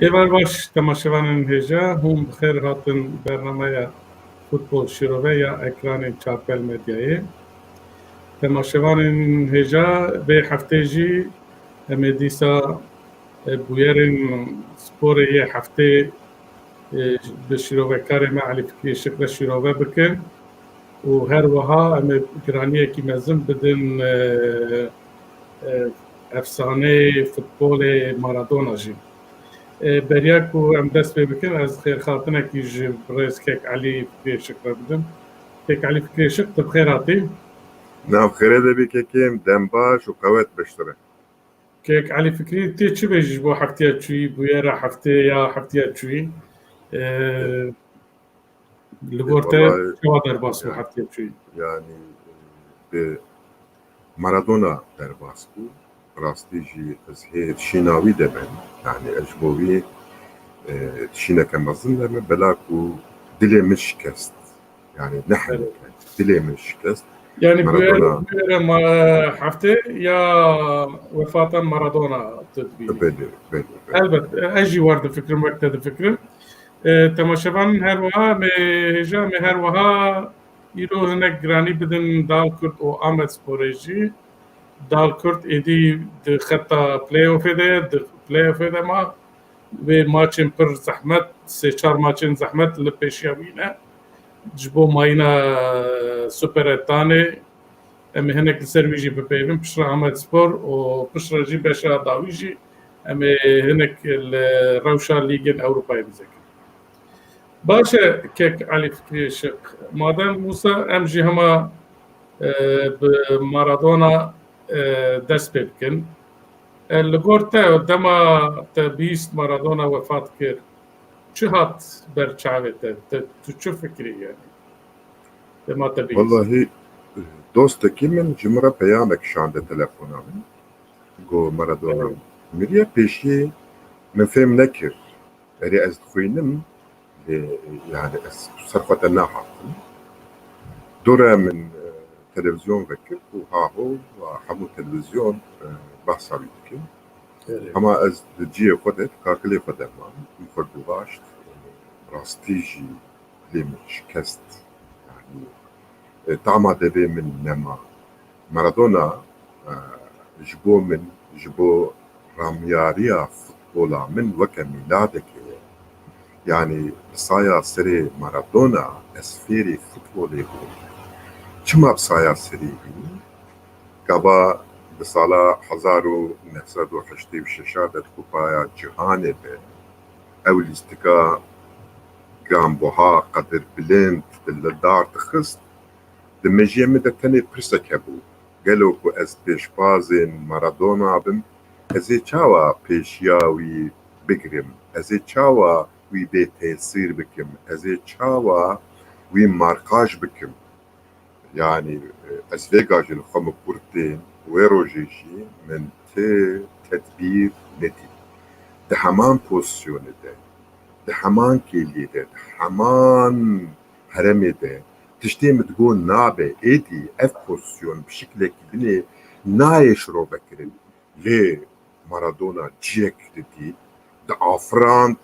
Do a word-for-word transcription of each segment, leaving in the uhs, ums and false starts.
Êvar baş, temaşevanên hêja, hûn bi xêr hatin bernameya Futbol Şîrove ya ekranên Çarpel Medyayê. Temaşevanên hêja, vê heftê jî em ê dîsa, e, bûyerên sporê yê heftê, e, bi şîrovekarê me Elî Fikrî Işik re şîrove bikin û her wiha em ê giraniyekî mezin bidin, e, e, efsaneyê futbolê Maradona jî. E, beriya ku em dest pê bikin, ez xêrhatinekî ji birêz kek Elî Fikrî Işik re bidim. Kek Elî Fikrî Işik, tu bi xêr hatî. Nav xêrê de bî kekêm, dem baş û qewet beştire. Kek Elî Fikrî, tê çi bêjî ji bo heftiya çûyî, bûyera heftê ya heftiya çûyî? E, Li gor te, çawa derbas bû heftiya çûyî? Yani, e, bi Maradona derbas bû. Rastî jî ez hê şîna wî de me. Yani, ez ji bo wî, e, şîneke mezin de me. Bela ku dilê min şikest. Yani, ne hemî dilê min şikest. Yani, Maradona bûyera, bûyera ma-, heftê ya wefata Maradona tu dibînî. Belê, belê, belê. Elbet, ez jî wer difikirim, wek te difikirim. E, temaşevan her wiha, me hêja me her wiha îro hinek giranî bidin Dal Kurd û Amedsporê jî. Dal Kurd êdî di xeta playoffê de, di playoffê de ma vê maçên pir zehmet, sê çar maçên zehmet li pêşiya wî ne. Ji bo mayîna Super Ettanê, em ê hinek li ser wî jî bipeyvin, piştre Amedspor û piştre jî beşa dawî jî em ê hinek li rewşa Lîgên Ewropayê bizekin. Baş e, kek Elî Fikrî Işik. Madem wisa em jî hema, e, bi Maradona, e, dest pê bikin. E, li gor te, dema te bihîst Maradona wefat kir, çi hat ber çavê te? Te, tu çi fikirî yani? Dema te bihîst? Wallahî, dostekî min ji min re peyamek şande telefona min. Got Maradona miriye, pêşî min fêm nekir. Erê ez dixwînim, lê yani ez ser xwe te nahatim. Dore min, e, televizyon vekir û haho û hemû televizyon, e, behsa wî dikin. Erê. Hema ez di cihê xwe de, di kakilê xwe de mam, min xwe guvaşt, rastî jî dilê min şikest. Yani, e, tama devê min nema. Maradona, e, ji bo min, ji bo ramyariya futbola min weke mîladekê ye. Yani, bi saya serê Maradona ez fêrê futbolê bûm. Çima bi saya serê wî? Gava di sala hezar û neh sed û heştê û şeş de di Kupaya Cîhanê de ew lîstika giranbuha, qedirbilind li dar dixist, di mejiyê min de tenê pirsek hebû, gelo ku ez pêşbazên Maradona bim, ez ê çawa pêşiya wî bigirim? Ez ê çawa wî bê tesîr bikim? Ez ê çawa wî markaj bikim? Yani, e, ez vê gajê li xwe min kurtên, wê rojê jî min ti tedbîr nedî. Di heman pozisyonê de, di heman kêliyê de, di heman heremê de tiştê min digot nabe, êdî ev pozisyon bi şiklekî dinê nayê şirovekirin. Lê Maradona cihek didî, diafirand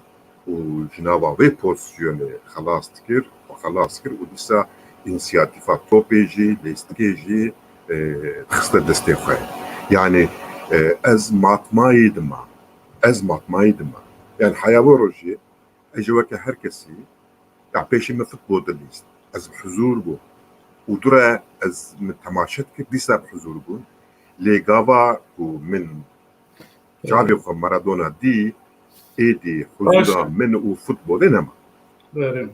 û ji nava vê pozisyonê xelas dikir, xwe xelas kir û dîsa însiyatîfa topê jî, lêstikê jî, e, dixiste destê xwe. Yani, e, ez matmayî dima, ez matmayî dima. Yani heya wê rojê, ez jî weke her kesî, ya pêşî min futbol dilîst. Ez bi huzur bûm. Û dure ez min temaşe dikir, dîsa bi huzur bûm. Lê gava ku min çavê xwe Maradona dî, êdî huzura min û futbolê nema. Erê.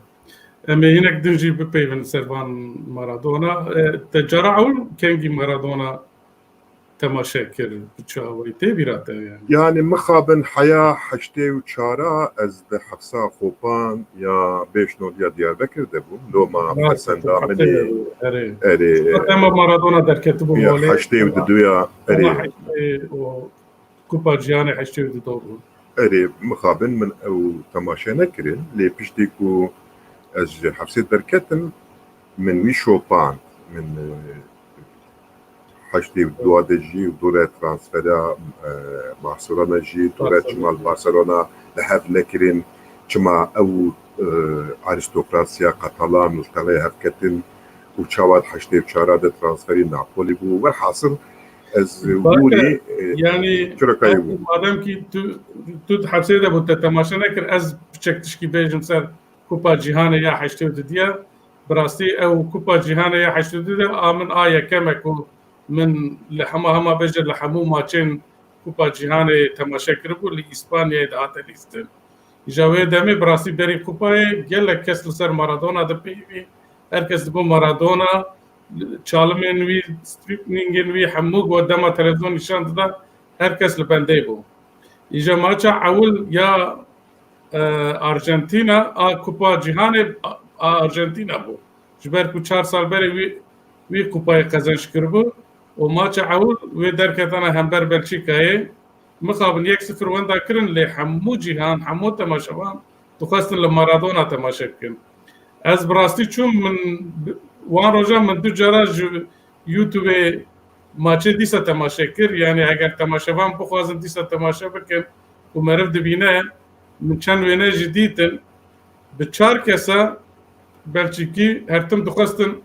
Em ê hinek din jî bipeyvin ser van Maradona. E, te cara ewil kengî Maradona temaşe kir, bi çi awayî tê bîra te yani? Yani mixabin heya heştê û çar a ez di Hefsa Xopan ya Bêşnoliya Diyarbekir de bûm. Loma pesenda min ê. Erê. Erê. Dema Maradona derketibû ya holê. Heştê û duya. Erê. Heştê û Kupa Cîhanê heştê û du bû. Erê, mixabin min ew temaşe nekirin, lê piştî ku ez ji hefsê derketim, min wî şopand, min, e, heştê û dua de jî û dore transfera, e, Barcelona jî, dore Barcelona. Çima li Barcelona li hev nekirin, çima ew, e, aristokrasiya Katalan li tenê hev ketin û çawa di heştê û çara de transferî Napoli bû. Welhasil ez Baker, hûrî, e, yani, çirokayê bû. Madem ki tu, tu di hepsê de bû, te temaşe nekir, ez piçek tişkî bêjim ser Kupa Cîhanê ya heştê û du diye. Bi rastî ew Kupa Cîhanê ya heştê û du de a min a yekem e ku min li hema hema bêje li hemû maçên Kupa Cîhanê temaşe kiribû, li Îspanyayê de hate lîstin. Îja wê demê bi rastî berî kupayê gelek kes li ser Maradona dipeyivî. Her kes digot Maradona, çalimên wî, streamingên wî, hemû ku dema televîzyon nîşan dida, her kes li bendê bû. Îja maça ewil ya, e, Arjantina a Kupa Cîhanê a, a Arjantina bû. Ji ber ku çar sal berê wî, wî kupayê qezenc kiribû û maça ewil wê derketana hember Belçîkayê. Mixabin yek sifir wenda kirin, lê hemû cîhan, hemû temaşevan dixwestin li Maradona temaşe bikin. Ez bi rastî çûm, min bi-, wan rojan min du cara ji YouTubeê maçê dîsa temaşe kir. Yani eger temaşevan bixwazin dîsa temaşe bikin û meriv dibîne, min çend wêne jî dîtin. Bi çar kesa Belçîkî her tim dixwestin,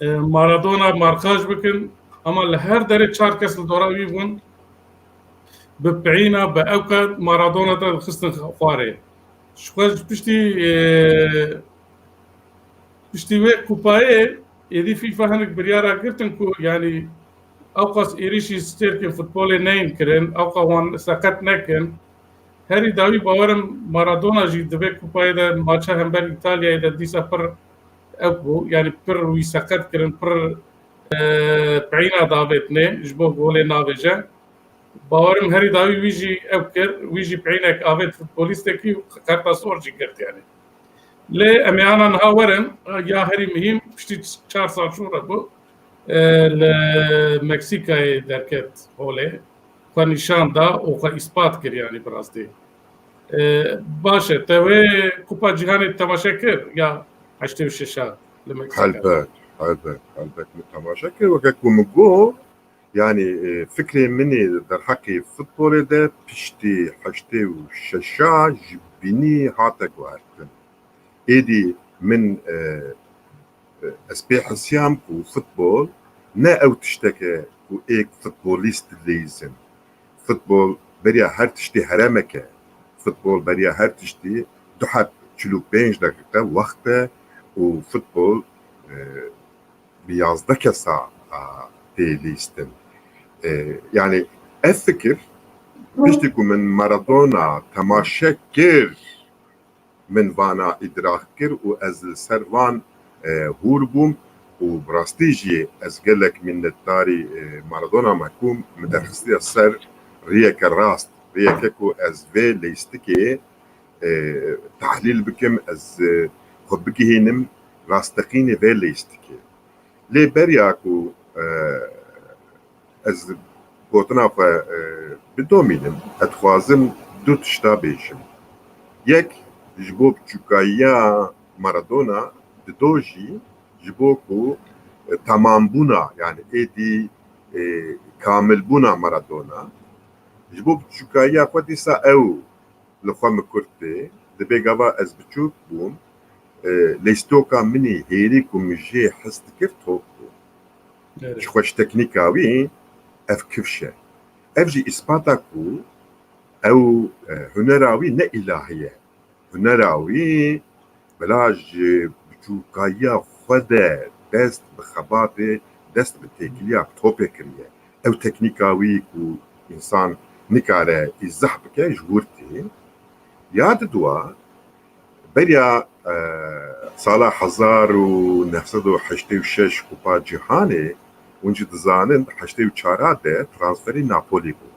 e, Maradona marxaj bikin, ama li her derê çar kes li dora wî bûn, bi peyîna, bi ewka Maradona de dixistin xwarê. Ji xwe ji piştî, e, piştî wê kupayê êdî FIFA hinek biryara girtin ku, yanî, ewqas êrîşî stêrkên futbolê neyên kirin, ewqa wan seqet nekin. Herî dawî bawerim Maradona jî di vê kupayê de maça hember Îtalyayê de dîsa pir ew bû, yanî pir wî seqet kirin, pir, e, peyîna davêtine ji bo golê navêje. Bawerim herî dawî wî jî ew kir, wî jî peyînek avêt futbolîstekî û qerta sor jî girt yanî. Lê em ê ana niha werin, ya herî muhîm, piştî çar sal şûre bû, e, li Meksîkayê derket holê, xwe nîşan da û xwe îspat kir, yanî bi rastî. E, baş e, te wê Kupa Cîhanê temaşe kir ya heştê û şeş a li Meksîka? Helbet, helbet, helbet min temaşe kir. Weke ku min got, yanî, e, fikrê min ê derheqê futbolê de piştî heştê û şeş a ji bînî hate guhertin. Êdî min, e, e, ez pê hesiyam ku futbol ne ew tiştek e ku êk futbolîst dileyîzin. Futbol beriya her tiştî heremek e. Futbol beriya her tiştî du heb çil û pênc deqîqe wext e û futbol, e, bi yazdeh kesa, a, tê lîstin. E, yani ev fikir, piştî ku min Maradona temaşe kir, min vana îdrak kir û ez li ser van, e, hûr bûm û bi rastî jî ez gelek minnetdarî, e, Maradona me ku min derxistiye ser riyeke rast, riyeke ku ez vê leyistikê, e, tahlîl bikim, ez, e, xwe bigihînim rasteqînê vê leyistikê. Lê beriya ku, e, ez gotina xwe, e, bidomînim, ez dixwazim du tişta bêjim. Yek, ji bo biçûkayiya Maradona, dido jî ji bo ku, e, temambûna, yani êdî, e, kamilbûna Maradona, ji bo biçûkayiya xwe dîsa ew li xwe min kurt tê. Dibê gava ez biçûk bûm, e, leystoka min ê hêrî ku min jê hez dikir top bû. Evet. Ji xwe ji teknîka wî ev kifş e. Ev jî îspata ku ew, e, hunera wî ne îlahî ye. Hunera wî bila ji biçûkayiya xwe de dest bi xebatê, dest bi têkiliya topê kiriye. Ew teknîka wî ku însan nikare îzah bike, ji wir tê. Ya diduwa, beriya, e, sala hezar û neh sed û heştê û şeş Kupa Cîhanê, hûn jî dizanin, heştê û çar de transferî Napoli bû.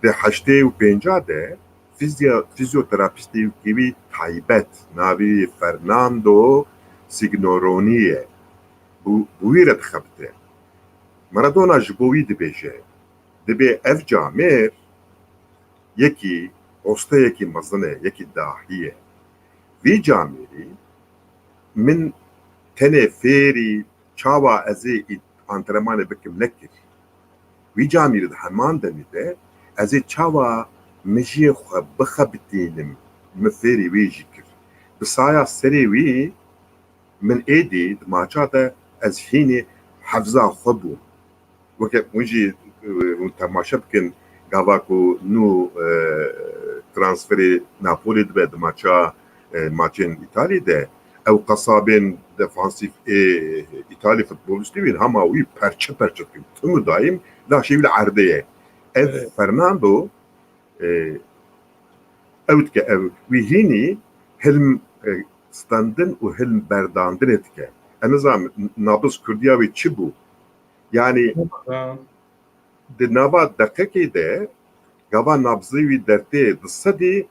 Di heştê û pênc de fizya-, fizyoterapîstê wî taybet, navê wî Fernando Signoroni ye, bi, bi wî re dixebite. Maradona ji bo wî dibêje, dibê ev camêr yekî osteyekî mezin e, yekî dahî ye. Vî camêrî min tenê fêrî çawa ez ê î-, antrenmanê bikim, nekir. Wî camîrê di heman demî de ez ê çawa mijiyê xwe bixebitînim, min fêrî wê jî kir. Bi saya serê wî min êdî di maça de ez hînî hefza xwe bûm. Weke hûn jî, e, hûn temaşe bikin, gava ku nû, e, transferê Napoli dibe di maça, e, maçên Îtalî de, ew qesabên defansîf ê Îtalî futbolîstî bîn, hema wî perçe perçe dikin. Tim û dayîm laşê wî li erdê ye. Ev Evet. Fernando, e, ew dike, ev wî hînî hilm, e, standin û hilm berdandinê dike. Ez nizanim, nabz kurdiya wî çi bû? Yanî Ha. di nava deqekê de gava nabzê wî dertê di sedî,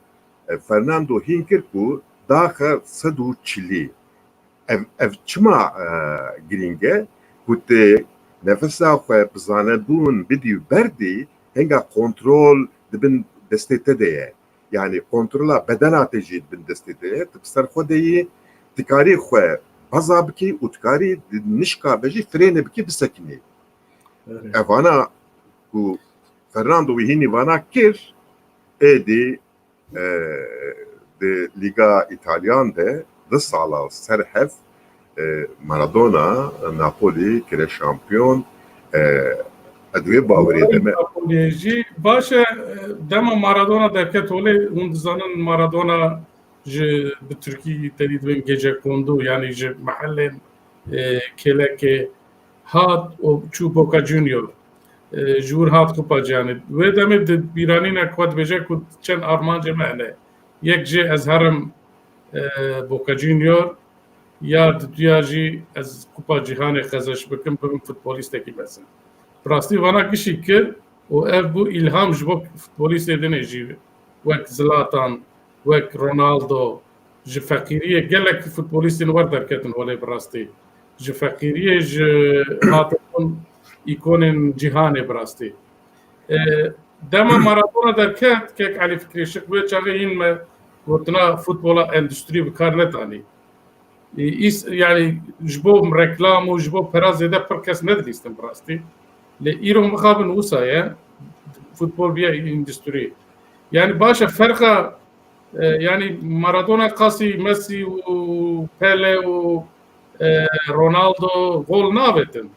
e, Fernando hîn kir ku daxe sed û çilî. Ev, ev çima, e, girîng e? Ku tu nefesa xwe bi zanebûn bidî û berdî, henga kontrol di bin destê te de ye. Yanî kontrola bedena te jî di bin destê te ye. Tu bi ser xwe de yî, dikarî xwe beza bikî û dikarî di nişka ve jî frêne bikî, bisekinî. Evet. Evana ku Fernando wî hînî vana kir, êdî, e, di Lîga Îtalyan de du sala ser hev, e, Maradona Napoli kire şampiyon. E, ez wê bawerê de me. Napoli jî baş e, dema Maradona derket holê, hûn dizanin Maradona ji, bi tirkî tenî dibên gecekondu, yanî ji mehelên, e, kêlekê hat û çû Boca Junior. E, ji wir hat Kupa Cîhanê. Wê demê di bîranîna ku dibêje ku çend armancê me hene. Yek jê ez herim, e, Boca Junior, ya diduya jî ez Kupa Cîhanê qezenç bikim, bibim futbolîstekî mezin. Bi rastî vana gişî kir û ev bû îlham ji bo futbolîstê dinê jî, wek Zlatan, wek Ronaldo, ji feqîriyê gelek futbolîstên wer derketin holê bi rastî. Ji feqîriyê ji hatin îkonên cîhanê bi rastî. E, dema Maradona derket, kek Elî Fikrê Şik wê çaxê hîn me gotina futbola endustrî bi kar netanî. E, îs-, yanî ji bo reklam û ji bo pera zêde pir kes nedilîstin bi rastî. Lê îro mixabin wisa ye, futbol biye endüstri. Yanî baş e, ferqa, e, yanî Maradona qasî Messi û Pele û, e, Ronaldo gol navetin.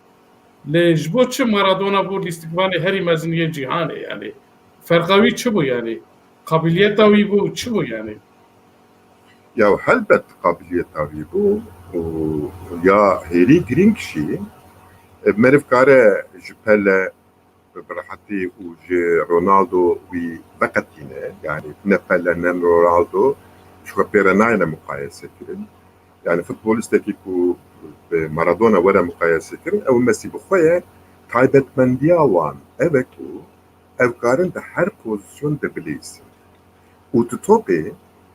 Lê ji bo çi Maradona bû lîstikvanê herî mezin yê cîhanê? Yanî ferqa wî çi bû yanî? Qabiliyeta wî bû, çi bû yanî? Ya helbet qabiliyeta wî bû û ya hêrî girîng jî, e, meriv kare ji Pele bi, bi rehetî û ji Ronaldo wî veqetîne. Yanî ne Pele ne Ronaldo ji xwe pê re nayêne muqayese kirin. Yanî futbolistekî ku bi Maradona were muqayese kirin, ew Messi bi xwe ye. Taybetmendiya wan ev e ku ew karin di her pozîsyon de bilîzin. Û tu topê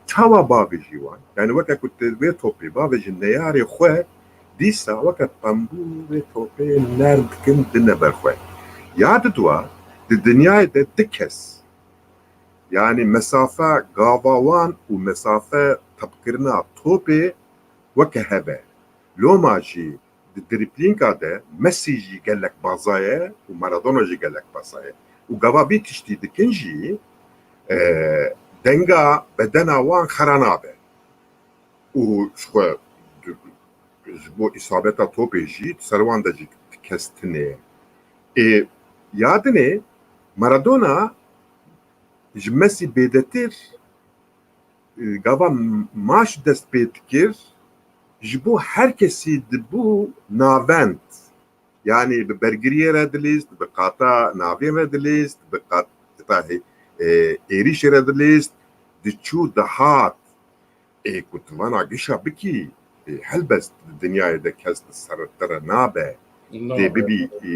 çawa bavêjî wan? Yanî weke ku tu vê topê bavêjî neyarê xwe, dîsa weke tembû vê topê nerm dikin dine ber xwe. Ya diduwa, di dinyayê de du kes, yanî mesafe gava wan û mesafe tepkirina topê weke hev e. Loma jî di drîblînga de Messi jî gelek baza ye û Maradona jî gelek baza ye. Û gava vî tiştî dikin jî, e, denga bedena wan xera nabe. Û ji xwe di, ji bo îsabeta topê jî di ser wan de jî kes tune ye. Ê, ya dinê Maradona ji Messi bêdetir, e, gava maç dest pê dikir, ji bo her kesî dibû navend. Yanî bi bergiriyê re dilîst, bi qata navîn re dilîst, bi qata hê-, e, êrîşê re dilîst, diçû dihat. Ê ku tu vana gişa bikî, e, helbest di dinyayê de kes li ser te re nabe, Nabe. Tê bibî, e,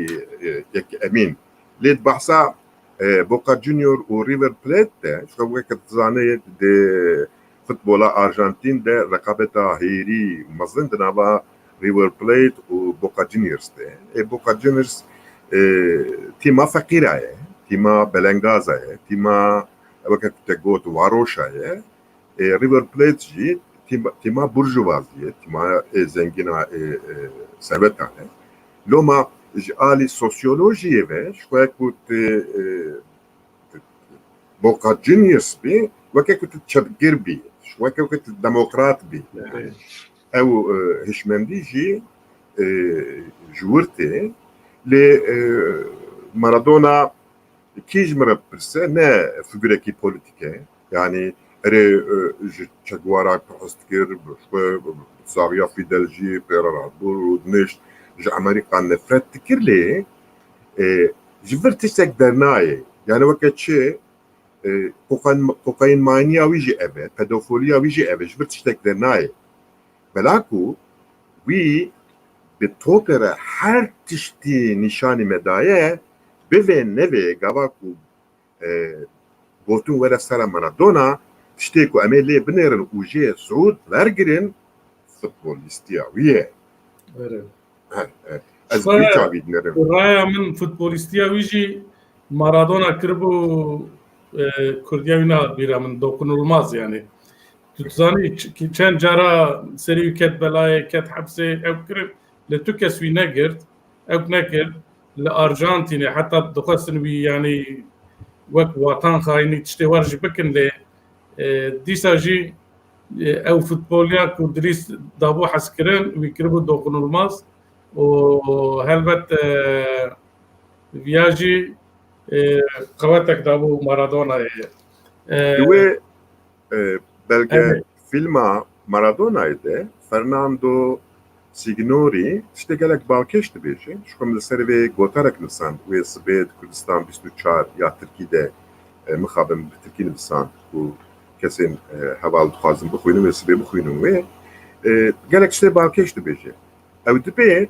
e, yek emîn. Lê di behsa, e, Boca Junior û River Plate de, ji xwe weke dizanê di futbola Arjantin de reqabeta hêrî mezin di nava River Plate û Boca Juniors de. E, Boca Juniors, e, tîma feqîra ye, tîma belengaza ye, tîma weke ku te got varoşa ye. E, River Plate jî tîma, tîma burjuvazî ye, tîma ê zengîna ê, ê servetan e. Loma Ji alî sosyolojiyê ve, ji xwe ku tu, e, Boca Juniors bî, weke ku tu çepgir bî, weke ku tu demokrat bî. Evet. Ew, e, hişmendî jî, e, ji wir tê. Lê, e, Maradona, kî ji min re bipirse, ne figurekî polîtîk e. Yanî erê, e, ji Che Guevara pir hez dikir, ji xwe saxiya Fidel jî pê re rahat bû û dinişt, ji Amerîka nefret dikir lê, e, ji vir tiştek dernayê. Yani weke çi, e, kokain, kokain maniya wî jî ev e, pedofiliya wî jî ev e, ji vir tiştek dernayê. Bela ku wî bi topê re her tiştî nîşanî me daye, bivê nevê gava ku, e, gotin were sera Maradona, tiştê ku em ê lê binêrin û jê siûd wergirin, futbolîstiya wî ye. Were. He, he. Ez Xwe vî çavî dinerim. Raya min futbolîstiya wî jî Maradona kiribû, e, Kurdiya wî nehat bîra min, dokunulmaz yani. Tu dizanî ç-, ki çend cara serî wî ket belayê, ket hepsê, ew kirin, lê tu kes wî negirt, ew nekir. Li Arjantînê heta dixwestin wî, yani, wek watan xayinî tiştê war jî bikin, lê, e, dîsa jî, e, ew futboliya ku dirîs dabû hezkirin, wî kiribû dokunulmaz û helbet, e, viya jî, e, qewetek dabû Maradonayê. E, Di wê, e, belge Evet. filma Maradonayê de Fernando Signori tiştê gelek balkêş dibêje. Ji xwe min li ser vê gotarek nivîsand. Wê sibê di Kurdistan bîst û çar ya Tirkî de, e, mixabin bi Tirkî nivîsand ku kesên, e, heval dixwazin bixwînin, wê sibê bixwînin wê. E, gelek tiştê balkêş dibêje. Ew dibê,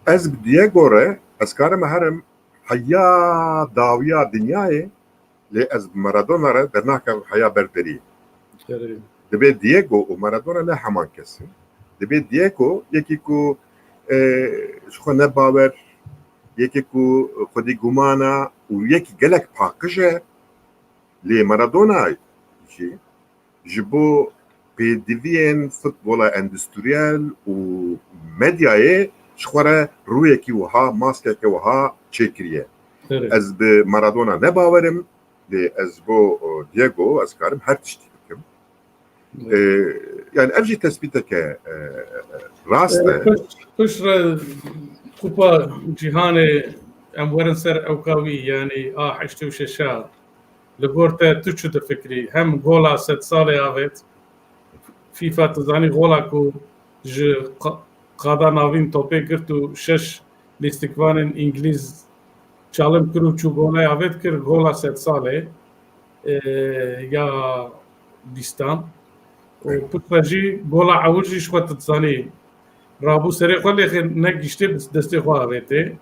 ez bi Diego re, ez karim herim heya dawiya dinyayê, lê ez bi Maradona re dernakevim heya ber derî. Erê. Dibê Diego û Maradona ne heman kes in. Dibê Diego yekî ku, e, ji xwe ne bawer, yekî ku xwedî guman e û yekî gelek paqij e. Lê Maradona jî ji bo pêdiviyên futbola endûstriyel û medyayê ji xwe re rûyekî wiha, maskeke wiha çêkiriye. Evet. Ez bi Maradona ne bawer im, lê ez bo, o, Diego ez karim her tiştî bikim. Evet. Ee, yani ev jî tespîteke, e, rast e. Pişt, pişt re Kupa Cîhanê em werin ser ewka wî, yani a heştê û şeşa. Li gor te tu çi difikrî? Hem gola sed salê avêt, FIFA, tu zanî, gola ku ji qa-, qada navîn topê girt û şeş lîstikvanên îngilîz çalim kir û çû golê avêt kir, gola sed salê, e, ya bîstan. Û piştre jî gola ewil jî ji xwe tu dizanî, rabû serê xwe lê xê negihiştê bi destê xwe avêtê.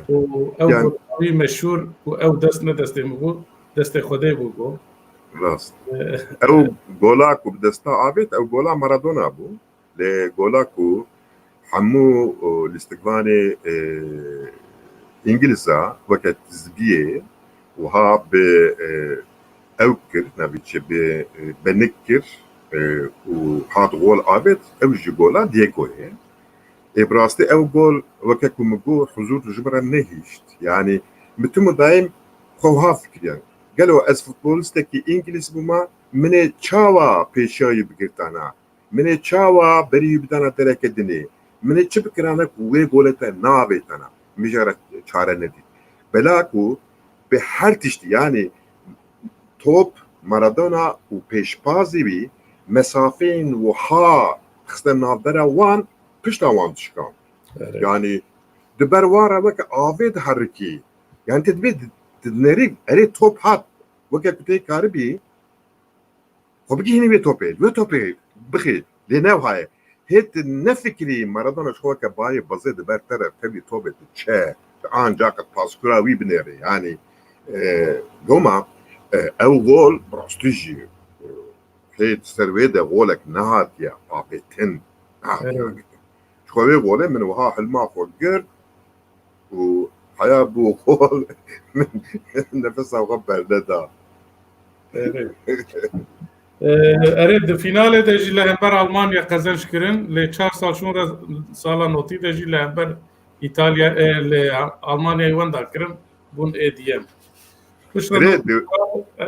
Û ew Yani gotavî meşhûr û ew dest ne destê min bû, destê Xwedê bû, got. Rast. E, Ew gola ku bi desta avêt, ew gola Maradona bû. Lê gola ku hemû, o, lîstikvanê, e, Îngilîza weke tizbiyê wiha bi, e, ew kir, navî çi, bi, e, benik kir, e, û hat gol avêt, ew jî gola Diego'yê. Ê, bi rastî ew gol, weke ku min got, huzûr ji min re nehişt. Yanî, min tim û daîm xwe wiha fikiriyan. Gelo ez futbolistekî îngilîz bûma, min ê çawa pêşiya wî bigirtana? Min ê çawa berî wî bidana dereke dinê? Min ê çi bikirana ku wê golê te neavêtana? Min jê re çare nedît. Bela ku bi her tiştî, yanî top, Maradona û pêşbazî wî mesafeyên wiha xiste navbera wan, pişta wan dişikand. Evet. Yanî di ber wan re weke avê diherikî. Yanî te dibê di-, dinêrî, erê top hat. Weke ku tê karibî, xwe bigihînî wê topê, wê topê bixî, lê ne wiha ye. Hê tu nefikirî Maradona ji xwe weke bayê bizê di ber te re tevî topê tu çe, tu ancax paskura wî binêrî. Yanî, e, loma, e, ew gol bi rastî jî, e, hê di ser wê de golek nehatiye avêtin. Nehatiye Evet. avêtin. Ji xwe wê golê min wiha hilma xwe girt û heya bû gol, min nefesa xwe berneda. Erê. Ee, erê, di fînalê de jî li hember Almanya qezenc kirin, lê çar sal şûn re sala notî de jî li hember Îtalya, e, li Almanyayê wenda kirin, bûn ê diyem. Piştre Erê, not, di-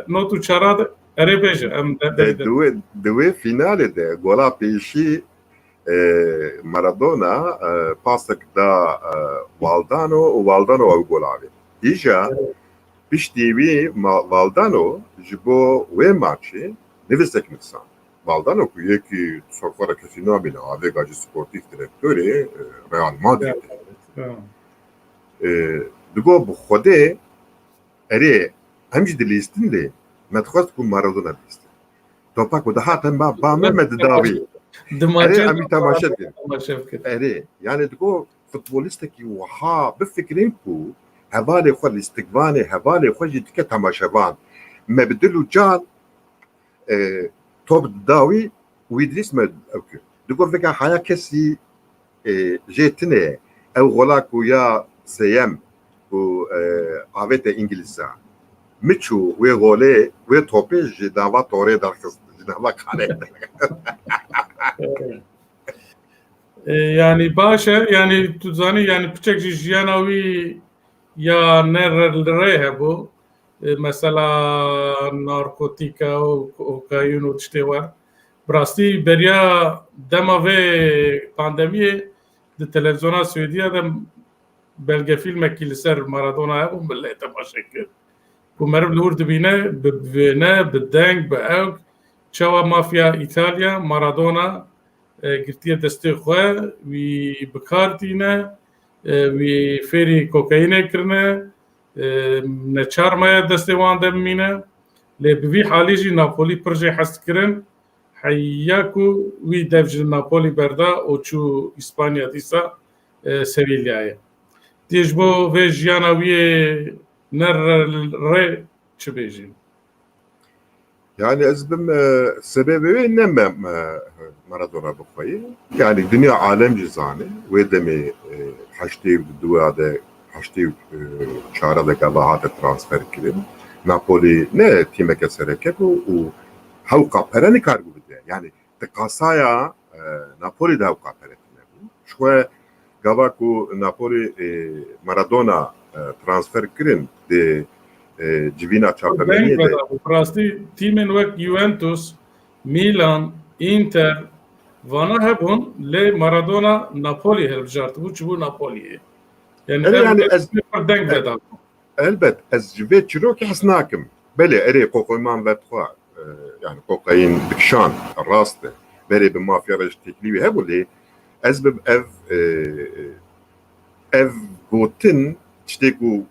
not û çara de, erê bêje, em de, de, de. Di wê, di wê fînalê de gola pêşî, e, Maradona, e, pasek da, e, Valdano û Valdano ew gola avê. Îja Evet. piştî wî Ma-, Valdano ji bo wê maçê nivîsek nivîsand. Valdano ku yekî serxwe re kesî nabîne, avêga jî sportîf direktorê, e, Real Madrid Evet, e. Evet. E, digo bi Xwedê, erê, em jî dilîstin lê me dixwest ku Maradona bilîstin. Topa ku dihate me, ba me, me didawî. Di maçê Erê, em jî temaşe dikin. Temaşe bikin. Erê, yani digo futbolistekî wiha bifikirîn ku hevalê xwe lîstikvanê, hevalê xwe jî dike temaşevan. Me bi dil û can e, top didawî, wî dilîst me ew kir. Digot veka haya kesî, e, jê tune ye. Ew gola ku ya sêyem ku, e, avête Îngilîza. Min çû wê golê, wê topê ji nava torê derxist, ji nava karê. E, yani baş e, yani tu zanî, yani piçek jî jiyana wî ya ne re-, rê hebû. E, mesela narkotîka û kokaîn û tiştê wer. Bi rastî beriya dema vê pandemiyê di televizyona Swêdiya de belgefîlmekî li ser Maradona hebû, milê temaşe kir. Ku meriv li wir dibîne, bi vêne, bi deng, bi ewk, çawa mafya Îtalya, Maradona, e, girtiye destê xwe, wî bi kar tîne, e, wî fêrî kokayînê kirine, e, neçar maye destê wan de bimîne. Lê bi vî halî jî Napoli pir jê hez dikirin. Heya ku wî dev ji Napoli berda û çû Îspanya dîsa, e, Sevîlyayê. Tê ji bo vê jiyana wî yê ne re-, rê çi bêjî? Yani ez bim, e, sebebê wê ne me, me, Maradona bi xwe ye. Yani dinya alem jî zane. Wê demê, e, heştê û du de, heştê û çar de gava hate transfer kirin. Napoli ne tîmeke sereke bû û hewqa pere nikaribû bide. Yani di kasaya, e, Napoli de hewqa pere tune bû. Ji xwe gava ku Napoli, e, Maradona, e, transfer kirin di, e, civîna çapemeniyê de. Bi rastî tîmên wek Juventus, Milan, Inter, vana hebûn, lê Maradona Napoli hilbijartibû, çûbû Napoliyê. Yani Evet, ev yani ez, pir deng e, vedabû. Elbet, ez ji vê çîrokê hez nakim. Belê, erê, kokaîn vedixwe, e, yani kokaîn dikişand, rast e. Berê bi mafya re ji têkilî wî hebû lê ez bi ev, e, ev gotin, tiştê ku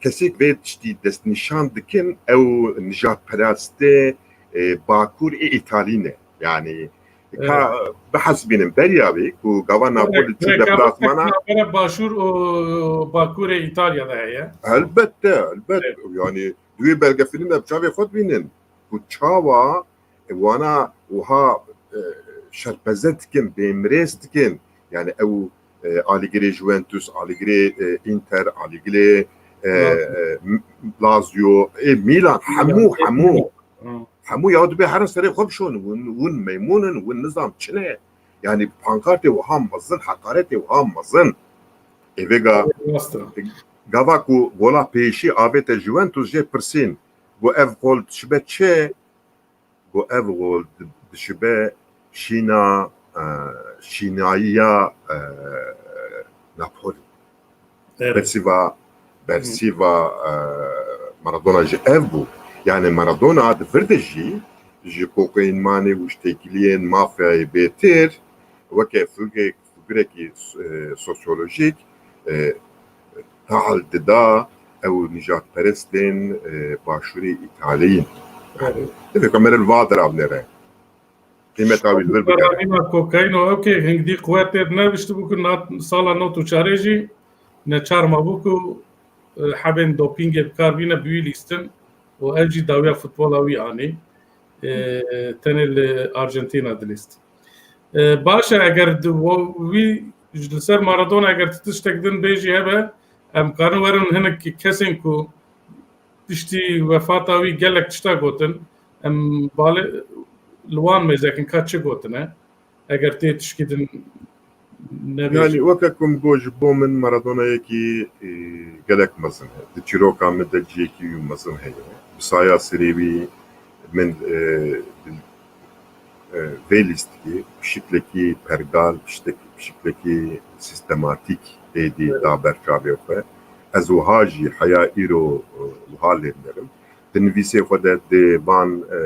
kesêk vê tiştî destnîşan dikin, ew nijadperestê, e, Bakur ê Îtalî ne. Yani, ka Evet. bihesibînin beriya wê ku gava Napoli Evet, çû evet, deplasmana. Navbera Başûr û Bakurê Îtalya de heye. Elbette, elbet. Evet. Yani, di wê belgefîlmê de bi çavê xwe dibînin ku çawa, e, wana wiha, e, şerpeze dikin, bêmirêz dikin. Yani ew, e, alîgirê Juventus, alîgirê, e, Inter, alîgirê, e, Lazio. e, M-, Lazio, e, Milan, Milan, hemû, e, hemû. Milan. Hı. Hemû ya dibê herin serê xwe bişon. Win, win meymun in, win nizam çi ne. Yani pankartê wiha mezin, heqaretê wiha mezin. Ê vêga Rast e. gava ku gola pêşî avête Juventus jê pirsîn. Got ev gol dişibe çi? Got ev gol di-, dişibe şîna, e, şînayiya, e, Napoli. Evet. Bersîva, bersîva, e, Maradona jî ev bû. Yani Maradona di vir de jî ji kokaînmanê û ji têkiliyên mafyayê bêtir weke figurek, figurekî, e, sosyolojîk, e, tahl dida ew nijadperestên, e, başûrê Îtaliyî. Yani, Evet. divê kamera li va deravnere. Qîmeta wî li vir bigere. Kokaîn û ew kê hingdî quwetê dineviştibû ku nat-, sala nod û çarê jî neçar mabû ku, e, hebên dopîngê bi kar bîne bi wî lîstin û ev jî dawiya futbola wî anî. E, tenê li Arjantina dilîst. E, baş e, eger di wo-, wî ji li ser Maradona eger tu tiştek din bêjî hebe, em karin werin hinek kesên ku piştî wefata wî gelek tişta gotin, em bale li wan mêzekin ka çi gotine, eger tê tişkî din Nebêjin. Yanî weke ku min got, ji bo min Maradonayekî, e, gelek mezin e. Di çîroka min de cihekî wî mezin heye. Bi saya serê wî min, e, bi, e, vê lîstikê bi şiklekî pergal, bi ştek-, bi şiklekî sîstematîk êdî da ber çavê xwe. Ez wiha jî heya îro, e, wiha lê dinerim. Di nivîsê xwe de, di van, e,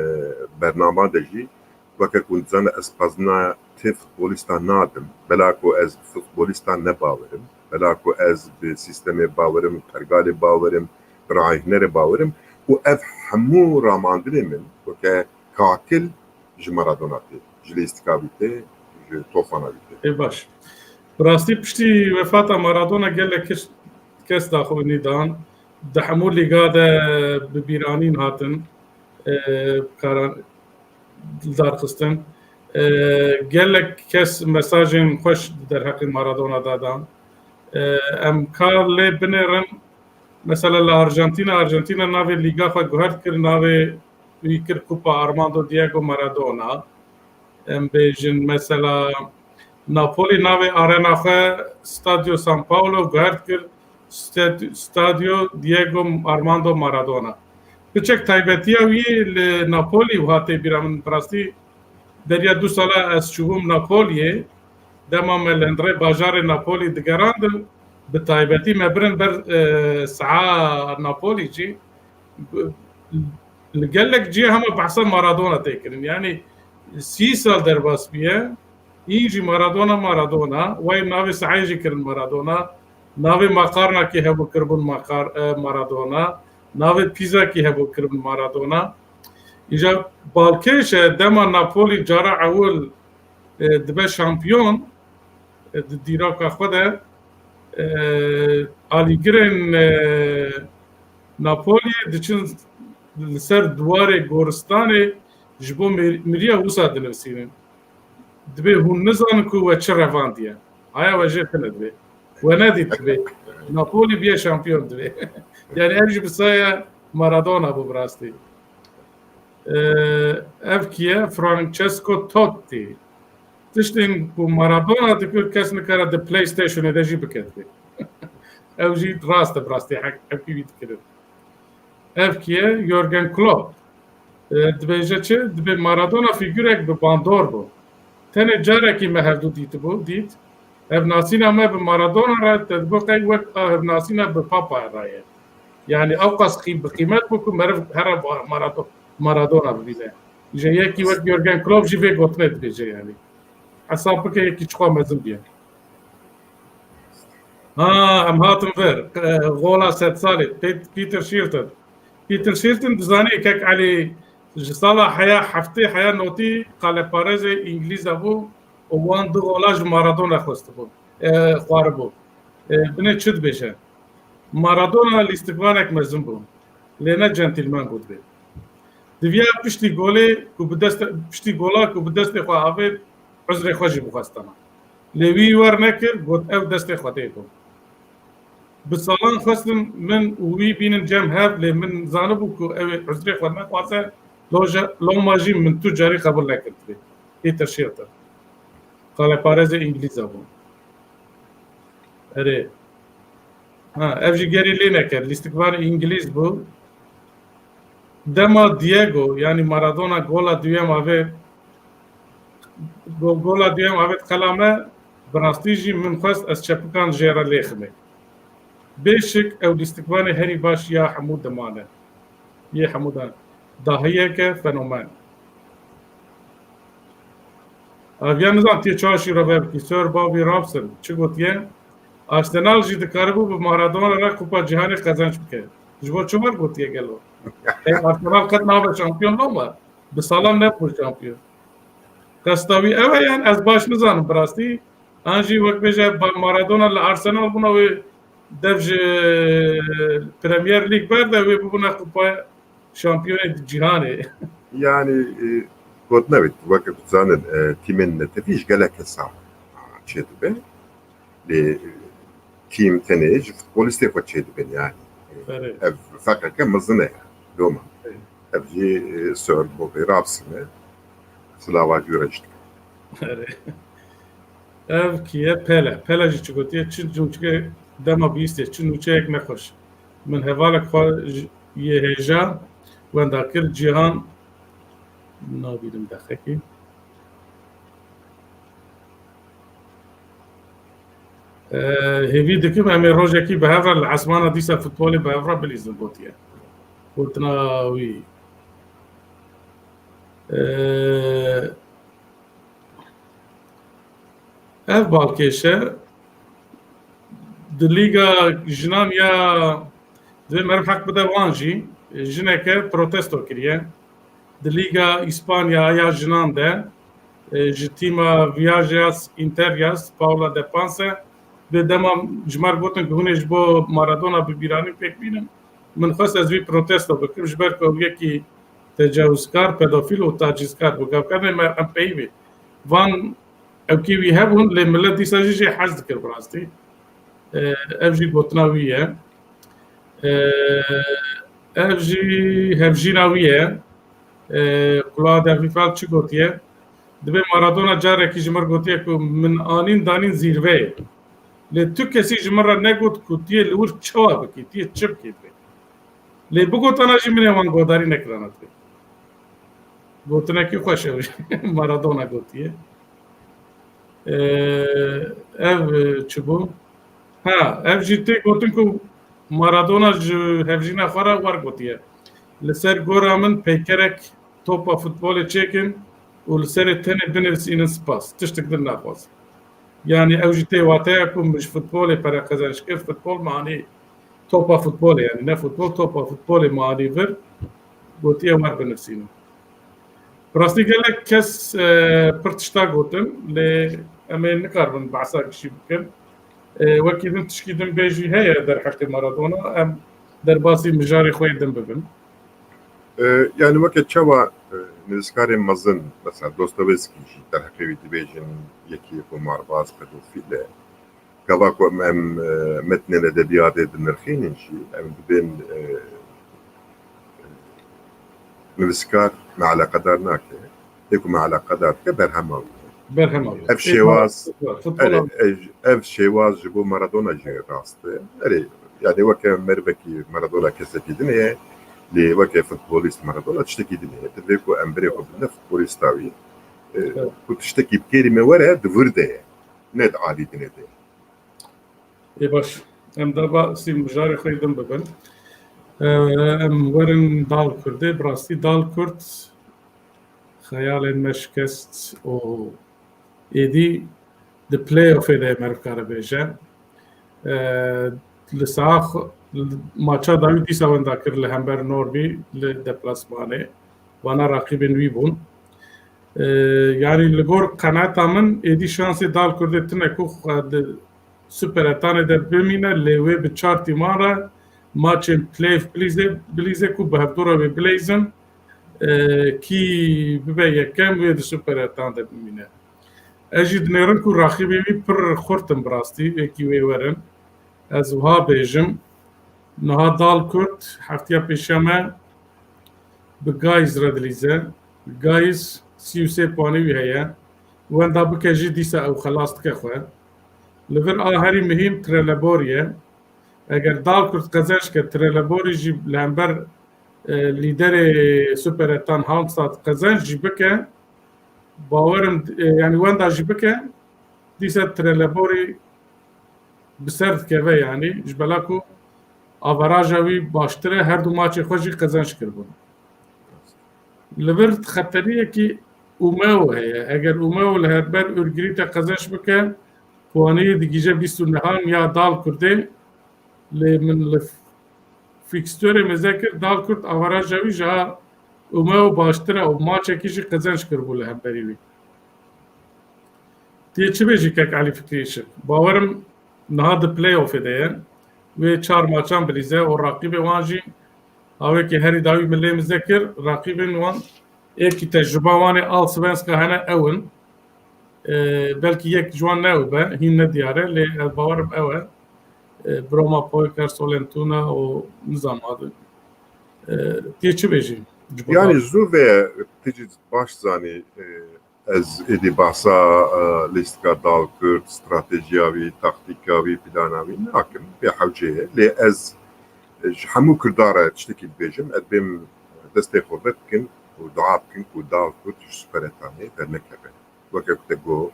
bernama de jî, weke ku hûn dizane, ez pezna ti futbolîsta nadim. Bela ku ez bi futbolîsta ne bawerim, bela ku ez bi sîstemê bawerim, pergalê bawerim, bi rahîhnerê bawerim û ev hemû ramandinê min weke kakil ji Maradona tê, ji lîstika wî tê, ji tofana wî tê. Ê baş. Bi rastî piştî wefata Maradona gelek kes, kes daxuyanî dan. Di hemû lîga de bi bîranîn hatin, e, karan, li dar xistin. E, gelek kes mesajên xweş di derheqê Maradona de dan. E, em kar lê binêrin, mesela li Arjantina, Arjantina navê lîga xwe guhert kir, navê wî kir Kupa Armando Diego Maradona. Em bêjin, mesela, Napoli navê arena xwe Stadio San Paolo guhert kir Stad-, Stadio Diego Armando Maradona. Piçek taybetiya wî li Napoli wiha tê bîra min, bi rastî beriya du sala ez çûbûm Napoliyê, dema me li hundirê bajarê Napoli digerandin, bi taybetî me birin ber, e, saha Napoli jî, bi, li gelek cihê hema behsa Maradona tê kirin. Yanî sî sal derbas bûye, În jî Maradona, Maradona, wey navê sehayê jî kirin Maradona, navê maqarnakê hebû kiribûn maqar-, e, Maradona, navê pîzakî hebû kiribûn Maradona. Îja balkêş e, dema Napoli cara ewil, e, dibe şampiyon, e, di dîroka xwe de, e, alîgirên, e, Napoliyê diçin li ser diwarê goristanê ji bo mir-, miriya wisa dinivîsînin. Dibê hûn nizanin ku we çi revandiye. Aya we jê tune dibê. We nedît dibê. Napoli biye şampiyon dibê. Yani ev jî bi saya Maradona bû bi rastî. Ee, ev kî ye? Francesco Totti. Tiştên ku Maradona dikir, kes nikare di PlayStationê de jî bike dibê. Ew jî rast e, bi rastî hek-, hevkî wî dikirin. Ev kî ye? Jurgen Klopp. E, dibêje çi? Dibê Maradona fîgurek bi bandor bû. Tenê carekî me hevdû dîtibû, dît. Hevnasîna me bi Maradona re te digot qey wek a hevnasîna bi Papa re ye. Yani ewqas qî-, bi qîmet bû ku meriv here ba-, Marado-, Maradona bibîne. Ji yekî wek Jurgen Klopp jî vê gotinê dibêje yani. Hesab bike yekî çiqas mezin bûye. Ha, em hatin vir. E, gola sedsalê. Pet-, Peter Shilton. Peter Shilton dizanî kek Elî ji sala heya heftê heya notî qaleparêzê Îngilîza bû û wan du gola ji Maradona xwestibû, e, xwaribû. E, binê çi dibêje? Maradona lîstikvanek mezin bû. Lê ne centîlmen bû dibê. Diviya piştî golê ku bi dest, piştî gola ku bi destê xwe avêt, uzrê xwe jî bixwestana. Lê wî wer nekir, got, ew destê Xwedê bû. Bi salan xwestim min û wî bînin cem hev, lê min zanibû ku ew ê uzrê xwe nexwaze, loja, loma jî min tu carî qebûl nekirdibe. Peter Shilton. Qaleparêzê Îngilîza bû. Erê. Ha, ev jî gerî lê nekir. Lîstikvanê Îngilîz bû. Dema Diego, yanî Maradona gola duyem avêt, go-, gola duyem avêt qela me, bi rastî jî min xwest ez çepikan jê re lêximê. Bê şik ew lîstikvanê herî baş ya hemû deman e. Yê hemû de dahiyeke fenomen. Ev ya nizam tê çaşî re vebikî. Sir Bobby Robson çi gotiye? Arsenal jî dikaribû bi Maradona re Kupa Cîhanê qezenc bike. Ji bo çi wer gotiye gelo? Ey, Arsenal qet nabe şampiyon loma. Bi salan nebû şampiyon. Qesta wî ew e yan ez baş nizanim bi rastî. An jî wek bêje ba Maradona li Arsenal bûna wê dev ji Premier League berde wê bibûna Kupa Şampiyonê cîhanê. Yani, e, got nebit, weke ku dizanin, e, tîmên netewî ji gelek kesa çêdibe. Lê, e, tîm tenê ji futbolîstê xwe çêdibin yani. E, Erê. Ev feqeke mezin e yani. Doma. Erê. Ev jî, e, Sir Bobby Robson e. Silava jû re jî dikim. Erê. Ev kî ye? Pele. Pele jî çi gotiye? Çi nûçke dema bihîstiye, çi nûçeyek nexweş. Min hevalek xwe ji- yê hêja wenda kir, Cîhan. Nabînim dexekî. Ee, hêvî dikim em ê rojekî bi hev re li esmana dîsa futbolê bi hev re bilîzin, gotiye. Gotina wî. Ee, ev balkêş e. Di Lîga Jinan ya divê meriv heq bide wan jî, jineke protesto kiriye. Di Lîga Îspanya ya jinan de, e, ji tîma Viajes Interias, Paula de Panse, vê dema ji me re gotin ku hûn ê ji bo Maradona bibîranîn, pêk bînin. Min xwest ez vî protesto bikim, ji ber ku ew yekî tecawizkar, pedofîl û tacîzkar bû. Gavkerdê me em peyivê van ewkî wî hebûn, lê milet dîsa jî jê hez dikir bi rastî. E, ev jî gotina wî ye. E, ev jî hevjîna wî ye. E, Kulağa Dervîfal çi gotiye? Dibê Maradona carekî ji min re gotiye ku min anîn danîn zîrveyê. Lê tu kesî ji min re negot ku tu yê li wir çawa bikî, tu yê çi bikî divê. Lê bigotana jî min ê wan guhdarî nekirana divê. Gotinekî xweş ew jî. Maradona gotiye. Ee, ev, e, çi bû? Ha, ev jî tê gotin ku Maradona ji hevjîna xwe re wer gotiye. Li ser gora min peykerek topa futbolê çêkin û li serê tenê binivîsînin spas. Tiştik din naxwazim. Yani ew jî tê wateya ku min ji futbolê pere qezenc kir, futbol me anî topa futbolê, yani ne futbol, topa futbolê me anî vir, gotiye wer binivîsînin. Bi rastî gelek kes, e, pir tişta gotin, lê em ê nikaribin behsa gişî bikin. E, wekî din tişkî din bê jî heye derheqê Maradona, em derbasî mijarê xwe yê din bibin. E, yani weke çawa, e, nivîskarên mezin, mesela Dostoyevskî jî derheqê wî dibêjin, yekî xumarbaz, pedofîl e. Gava ku em, em, e, metnên edebiyatê dinirxînin jî, em dibên, e, e, nivîskar me eleqedar nake. Yê ku me eleqedar dike berhema wî ye. Berhema wî. Ev Ê, şêwaz, futbol, futbol erê, an- ev, ev şêwaz ji bo Maradona jî rast e. Erê, yani weke merivekî Maradona kesekî din e, lê weke futbolîst Maradona tiştekî din e. Divê ku em birê xwe bidine futbolîsta wî. E, Evet. Ku tiştekî bi kêrî me were, di vir de ye. Ne di alî dinê de ye. Ê baş, em deba sî mijarê xwe din bibin. Ee, em werin Dal Kurdê, bi rastî Dal Kurd xeyalên me şikest û êdî di playoffê de meriv kare bêje. Ee, li sax, maça dawî dîsa wenda kir li hember Norvî li deplasmanê. Vana raqîbên wî bûn. Ee, yani li gor qenaeta min êdî şansê Dal Kurdê tune ku xwe di Super Etanê de bimîne, lê wê bi çar tîman re maçên playoff bilîze, bilîze ku bi hevdû re wê bileyzin, e, kî bibe yekem wê di Super Etan de bimîne. Ez jî dinêrim ku raxîbê wî pir xurt in bi rastî, wekî wê werin. Ez wiha bêjim, niha Dal Kurd heftiya pêşiya me bi Gaiz re dilîze. Gaiz sî û sê puanê wî heye. Wenda bike jî dîsa ew xelas dike xwe. Li vir a herî mihîm Trelleborî ye. Eger Dal Kurd qezenc ke, Trelleborî jî li hember, e, lîderê Super Etan Halmstad qezenc jî bike, bawerim, e, yani wenda jî bike, dîsa Trelleborî bi ser dikeve, yani ji bela ku averaja wî baştir e, her du maçê xwe jî qezenc kiribûn. Li vir xeteriyekî Umeo heye. Eger Umeo li hember Ürgüp'e qezenc bike, puanê digihîje bîst û nehan ya Dal Kurdê, lê min li fîkstûrê mêze kir, Dal Kurd averaja wî ji ha Umeo baştir e û maçekî jî qezenc kiribû li hemberî wî. Tê çi bêjî kek Elî Fikrî Işik? Bawerim niha di playoffê de ye. Wê çar maçan bilîze û raqîbê wan jî, awekî herî dawî min lê mize kir, raqîbên wan êkî tecrûba wan ê Allsvenska hene ew in. E, belkî yek ji wan ne ew be, hîn ne diyar e, lê ez bawerim ew e. E, Broma Poker, Solentuna û nizam adin. E, tê çi bêjî? Ji bo Yani Dal- zû vê tu jî baş zanî, e, Ez êdî behsa, e, lîstika Dal Kurd, stratejiya wî, taktîka wî, plana wî nakim. Vê hewcê ye. Lê ez, e, ji hemû Kurdan re tiştekî dibêjim. Ez bêm destê xwe vebikin û dua bikin ku Dal Kurd ji Superetanê dernekeve. Weke ku te got,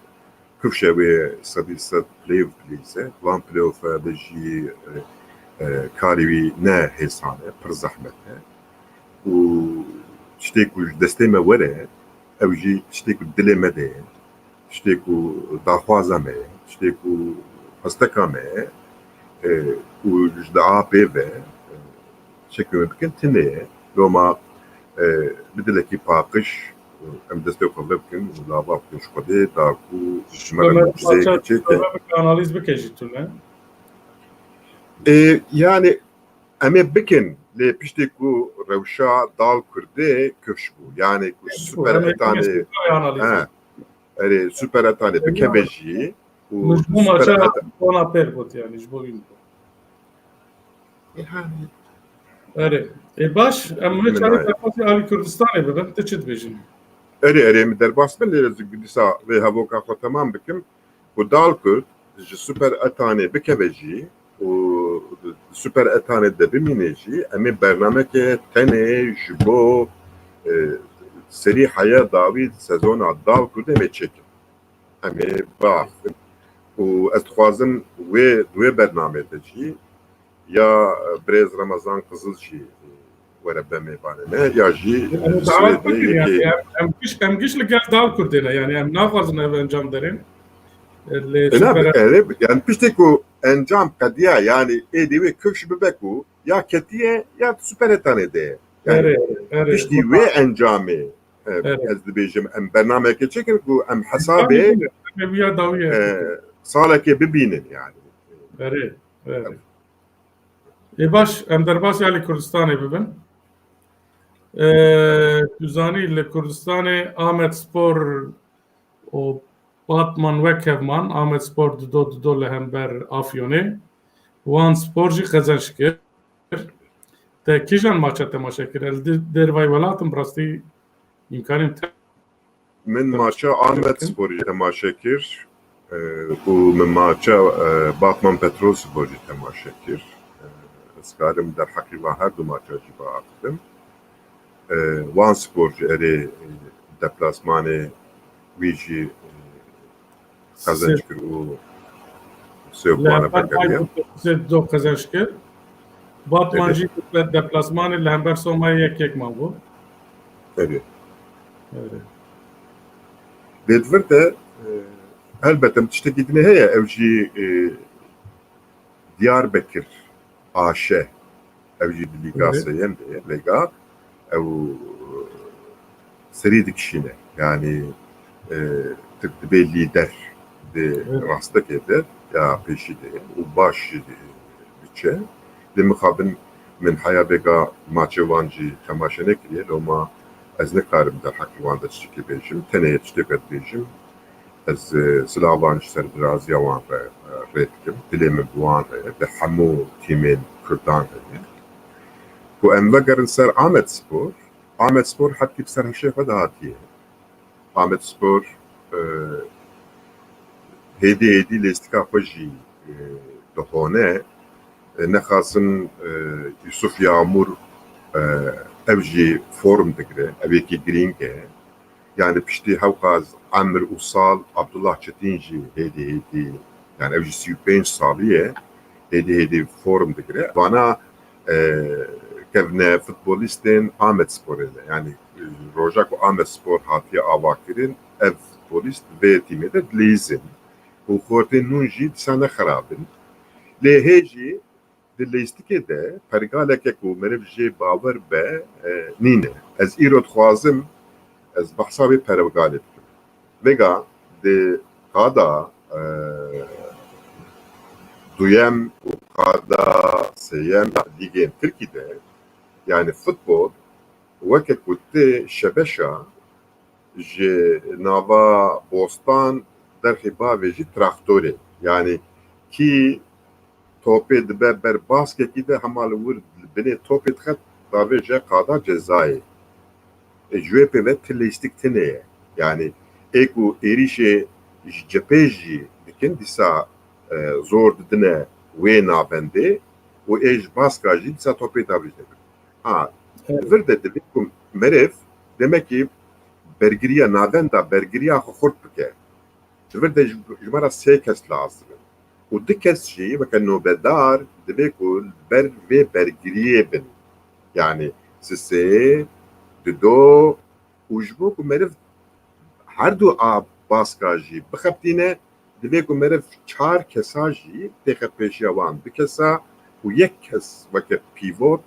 kifşe wê sedî sed play of please e. Van play of e be jî, e, e, karê wî ne hêsan e, pir zehmet e. Û tiştê ku ji destê me were, ew jî tiştê ku dilê me de ye, tiştê ku daxwaza me ye, tiştê ku hesteka me ye, e, û ji dua pê ve, e, çekê me bikin tune ye. Loma, e, bi dilekî paqij, e, em destê xwe vebikin û lava bikin ji Xwedê, da ku ji me re mucizeyeke çêke. Analîz bike jî tune. E, yani, Em ê bikin, lê piştî ku rewşa Dal Kurdê kifş bû, yani ku Super Etanê, he, erê, Super Etanê bikeve jî û Super Etanê. Ona pêr got, yani ji bo wî. Yani. Erê, e, baş, em wê çarê derbasî alî Kurdistanê bibin, tu çi dibêjin? Erê, erê, min derbas bin, lê ez dîsa vê hevoka xwe temam bikim. Ku Dal Kurd ji Super Etanê bikeve jî û Super Etanê de bimîne jî, em ê bernameke tenê ji bo, e, serî heya dawî sezona Dal Kurdê em ê çêkin. Em ê biaxivin. Û ez dixwazim wê, di wê bernamê de jî ya, e, birêz Remezan Qizil jî, e, were be mêvanê me, ya jî, e, Swêdê yekê. Em, em giş, em giş li gel Dal Kurdê ne, yani em naxwazin ev encam derên. E, lê Super, yani piştî ku encam qediya, yani êdî wê kifş bibe ku ya ketiye ya Super Etanê de ye. Yani piştî wê encamê, e, ez dibêjim em bernameyekê çêkin ku em hesabê, e, salekê bibînin yani. Erê, erê. Ê baş, em derbasî alî Kurdistanê bibin. Ê, tu zanî li Kurdistanê Amedspor û Batman wek hev man, Amedspor dido dido li hember Afyonê. Wan Spor jî qezenc kir. Te kîjan maça temaşe kir? Ez li dervayî welat im, bi rastî îmkanî te Min maça Amedsporî temaşe kir, e, û min maça, e, Batman Petrolspor jî temaşe kir. E, ez karim derheqî van her du maça jî biaxivim. E, Wan Spor jî erê, e, deplasmanê wî jî, e, qezenc kir û sê puana vegeriya. Sê do qezenc kir. Batman jî deplasmanê li hember Somayê yek yek man bû. Erê. Erê. Dê di vir de, e, helbet em tiştekî dinê heye, ew jî, e, Diyarbekir Aşe. Ew jî di Lîga sêyem de ye, lêga ew serî dikişîne. Yanî, e, tu dibê lîder di rastekê de ya pêşî de ye û baş jî diçe. Lê mixabin min heya vêga maçê wan jî temaşe nekiriye, loma ez nikarim derheqî wan de tiştekê bêjim. Tenê tişteke dibêjim. Ez, e, silavan ji serfiraziya wan re, e, rê dikim. Dilê min bi wan re ye, bi hemû tîmên Kurdan re ye. Ku em vegerin ser Amedspor, Amedspor hetkî bi ser hişê xwe de hatiye. Amedspor, e, hêdî hêdî lêstika xwe jî, e, dihone. E, nexasin, e, Yusuf Yağmur, e, ev jî form digire, ev yekî girîng e. Yani piştî hewqas emir û sal Abdullah Çetin jî hêdî hêdî, yani ew jî sî û pênc salî ye, hêdî hêdî form digire. Vana, e, kevne futbolîstên Amedsporê ne. Yani, e, roja ku Amedspor hatiye avakirin, ev futbolîst vê tîmê de dileyîzin. Û xortên nûn jî dîsa ne xerab in. Lê hê jî di lîstikê de pergaleke ku meriv jê bawer be, e, nîne. Ez îro dixwazim ez behsa wê pergalê bikim. Vêga di qada, e, duyem û qada sêyem lîgên Tirkî de, yani futbol weke ku tê şebeşa, ji nava bostan derxî bavê jî traktorê. Yani kî topê dibe ber baskekî de hema li wir li binê topê dixet davêje qada cezayê. E, ji wê pê ve ti lîstik tune ye. Yani Ê ku êrîşê ji cephê jî dikin, dîsa, e, zor didine wê navendê û ê ji baska jî dîsa topê davêjine bin. Ha, Evet. Li vir de divê ku meriv demekî bergiriya navenda bergiriya xwe xurt bike. Li vir de ji, ji me re sê kes lazim in. Û du kes jî weke nobedar divê ku li ber vê bergiriyê bin. Yani sisê, dido û ji bo ku meriv her du a baska jî bixebitîne, divê ku meriv çar kesa jî têxe pêşiya wan du kesa û yek kes weke pîvot,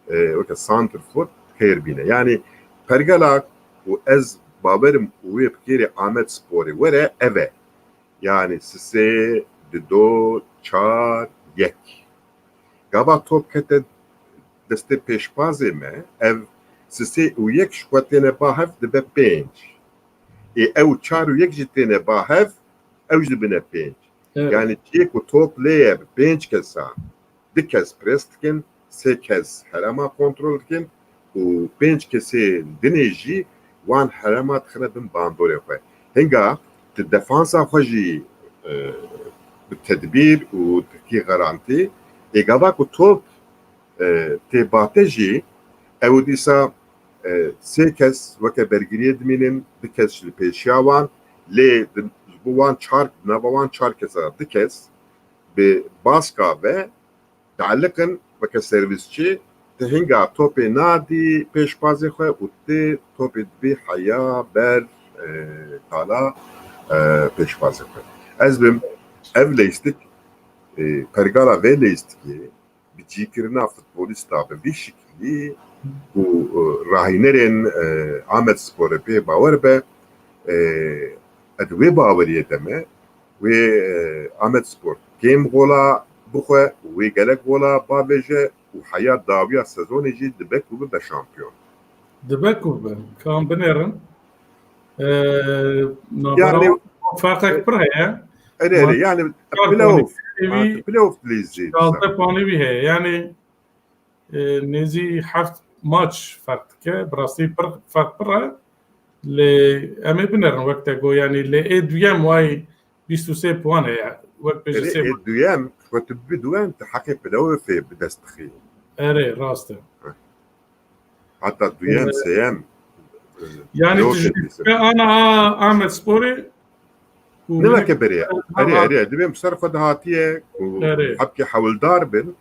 e, weke santrfor xêr bîne. Yani pergala ku ez bawerim û wê bi kêrê Amed Sporê were ev e. Yani sisê, dido, çar, yek. Gava top kete destê pêşbazê me, ev sisê û yek ji xwe têne ba hev dibe pênc. Ê ew çar û yek jî têne ba hev, ew jî dibine pênc. Evet. Yani cihê ku top lê ye bi pênc kesa, du kes pres dikin, sê kes herema kontrol dikin û pênc kesê dinê jî wan herema dixine bin bandorê xwe. Hinga tu defansa xwe jî, e, bi tedbîr û dikî garantî, ê gava ku top, e, tê bate jî, ew dîsa, e, sê kes weke bergiriyê dimînin, du kes ji li pêşiya wan, lê di, ji bo wan çar, di nava wan çar kesa du kes bi baska ve dieliqin weke servîsçî, tu hinga topê nadî pêşbazê xwe û tu topê dibî heya ber, e, tala, e, pêşbazê xwe. Ez bim ev leyîstik, e, pergala vê leyîstikê bi cîkirina futbolîsta bi vî şiklî ku, e, rahînerên, e, Amed Sporê pê bawer be, e, ez wê baweriyê de me, wê, e, Amed Spor kêm gola bixwe, wê gelek gola bavêje û heya dawiya sezonê jî dibe ku bibe şampiyon. Dibe ku bibe. Kan binêrin. E, navbera Yani wan ferqek pir heye. Erê, erê, Ma-, yani Kar playoff, Ponî ma-, playoff dileyîzê. Şazde ponî wî heye. Yani, e, nêzî heft maç ferq dike. Bi rastî pir, ferq pir e. Lê em ê binerin wek te got, yani lê ê duyem way bîst û sê puan heye. Wek pêşî Erê, sê ê duyem, ku tu bibî duyem, tu heqê playoffê bi dest dixî. Erê, rast e. Heh. Heta duyem, Ee, sêyem, e, Yani playoffê tu ji dîse. Ana Amed Sporê Ne weke berê. Erê, erê, divê bi ser xwe de hatiye ku Erê. Hepkê hewldar bin,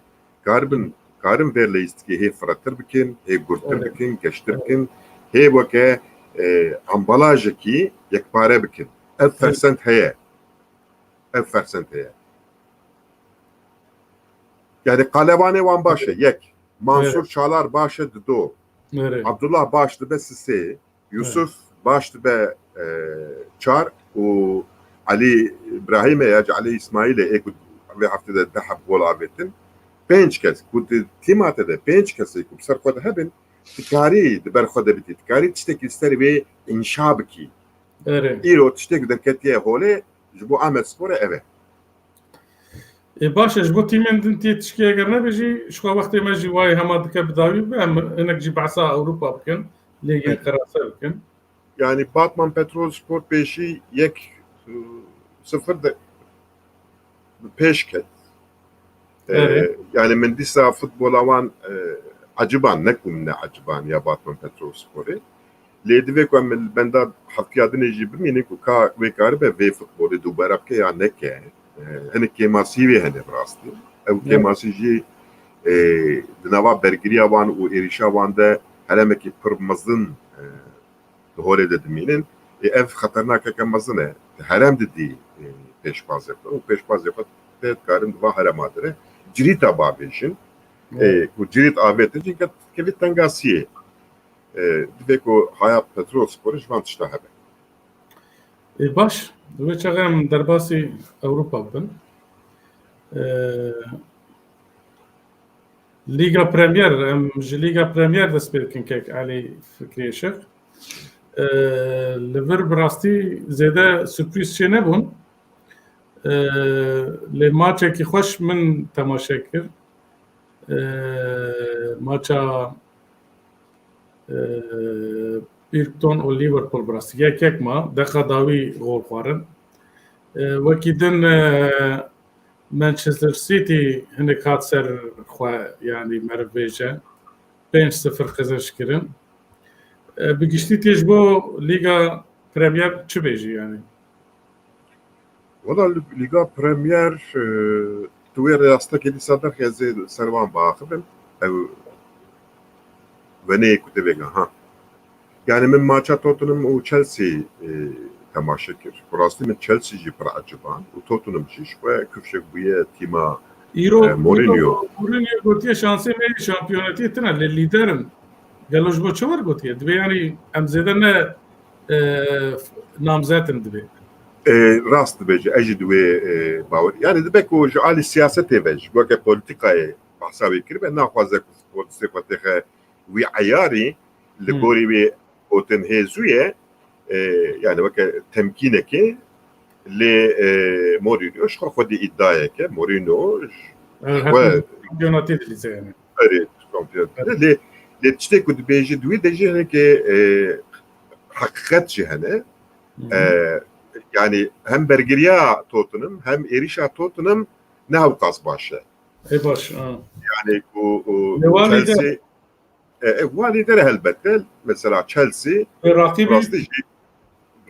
karibin, karin vê leyîstikê hê firehtir bikin, hê gurtir Erê. Bikin, geştir Erê. Bikin, hê weke, e, ambalajekî yekpare bikin. Ev Erê. Fersend heye. Ev fersend heye. Yani qalewanê wan baş e, Erê. Yek. Mansur Erê. Çalar baş e, dido. Erê. Abdullah baş dibe sisê. Yusuf baş dibe, e, çar û Elî Îbrahîm e ya jî Elî Îsmaîl e, ê ku vê heftê de deh heb gol avêtin. Pênc kes ku di tîma te de pênc kesê ku bi ser xwe de hebin, tu karî di ber xwe de bidî, tu karî tiştekî li ser wê înşa bikî. Erê. Îro tiştek derketiye holê ji bo Amed Sporê ev e. Ê, baş e, ji bo tîmên din tê tişkê eger nebe jî, ji xwe wextê me jî wayê hema dike bi dawî bibe, em hinek jî behsa Ewropa bikin, lêgên Hı. Qerase bikin. Yani Batman Petrol Spor pêşî yek, e, sifir de bi pêş ket. E, Evet. Yani min dîsa futbola wan, e, eciban, ne ku min ne eciban ya Batman Petrol Sporê. Lê divê ku em li benda heftiya dinê jî bimînin ku ka wê karibe vê futbolê dubare bike ya neke. E, hinek kêmasî wê hene bi rastî. Ew Evet. Kêmasî jî, e, di nava bergiriya wan û êrîşa wan de heremekî pir mezin, e, di holê de dimînin. Ê, ev xeternakeke mezin e. Di herem de dî, e, pêşbazê xwe û pêşbazê xwe tê dikarin di va herema de re cirîta bavêjin. Ê, Evet. Ku cirît avêtin, çinke kevî tengasiyê. E, divê ku haya Petrol Sporê ji van tişta hebe. Ê, baş, wê çaxê em derbasî Ewropa bibin. E, Lîga Premier, em ji Lîga Premier dest pê dikin kek Elî Fikrî Işiq. E, li vir bi rastî zêde surprîz çê nebûn. E, lê maçekî xweş min temaşe kir. E, maça, e, Birkton û Liverpool bi rastî yek yek ma, deqa dawî gol xwarin. E, wekî din, e, Manchester City hinek hat ser xwe, yanî meriv bêje, pênc sifir qezenç kirin. E, bi giştî tê ji bo Lîga Premier çi bêjî yanî? Wala li Lîga Premier, e, tu wê rêyastekê dîsa derxî ez ê li ser wan biaxivim. Ew weneyê ku tê vêga, ha. Yani min maça Tottenham û Chelsea, e, temaşe kir. Bi rastî min Chelsea jî pir eciban û Tottenham jî ji xwe kifşek bûye tîma, Îro, e, Mourinho. Îro Mourinho gotiye şansê me yê şampiyonetiyê tune, lê lîder in. Gelo ji bo çawa gotiye? Dibê yani em zêde ne, e, namzet in dibê. E, rast dibêje, ez jî di wê, e, bawer. Yani dibe ku ji alî siyasetê ve jî, weke polîtîkayê behsa wê kiribe, naxwaze ku futbolistê xwe têxe wî eyarî li Hmm. gorî wê gotin hêzû ye, e, yani weke temkînekê lê, e, Mourinho ji xwe xwedî îdayeke, Mourinho ji Evet, xwe heta şampiyonatê dilîze yani. Erê, şampiyonatê. Evet. Lê, lê tiştê ku dibêje di wî de jî hinekê, e, heqîqet jî hene. Hı hı. E, yani hem bergiriya Tottenham hem êrişa Tottenham ne hewqas baş e. Ê baş, ha. Yani ku, ku Lê wan Chelsea, lîder. E, e, wan lîder e helbette. Mesela Chelsea, Ê raqîbî rastî jî,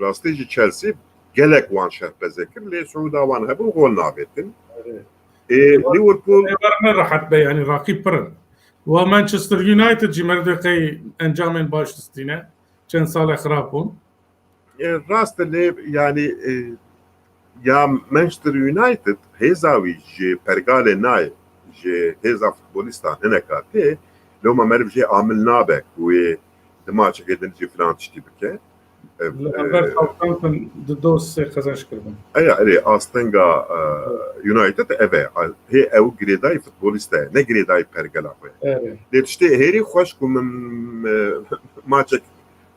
rastî jî Chelsea gelek wan şerpezê kir, lê siûda wan hebûn gol navêtin. Evet. E, Liverpool Ê wer ne rehet be, yani raqîb pir in. Wa Manchester United jî merdê qey encamên baş distîne. Çend salê xirab bûn. E, rast e, lê yani, e, ya Manchester United hêza wî ji pergalê nayê, ji hêza futbolistan hineka tê, loma meriv jê amil nabe ku wê di maçekê din jî filan tiştî bike. E, Li hember e, Southampton di do sê qezenç kiribin. Eya, erê, astenga, e, Evet. United ev e. A, hê ew girêdayî futbolîst e, ne girêdayî pergela xwe. Evet. Lê tiştê hêrî xweş ku min, e, maçek,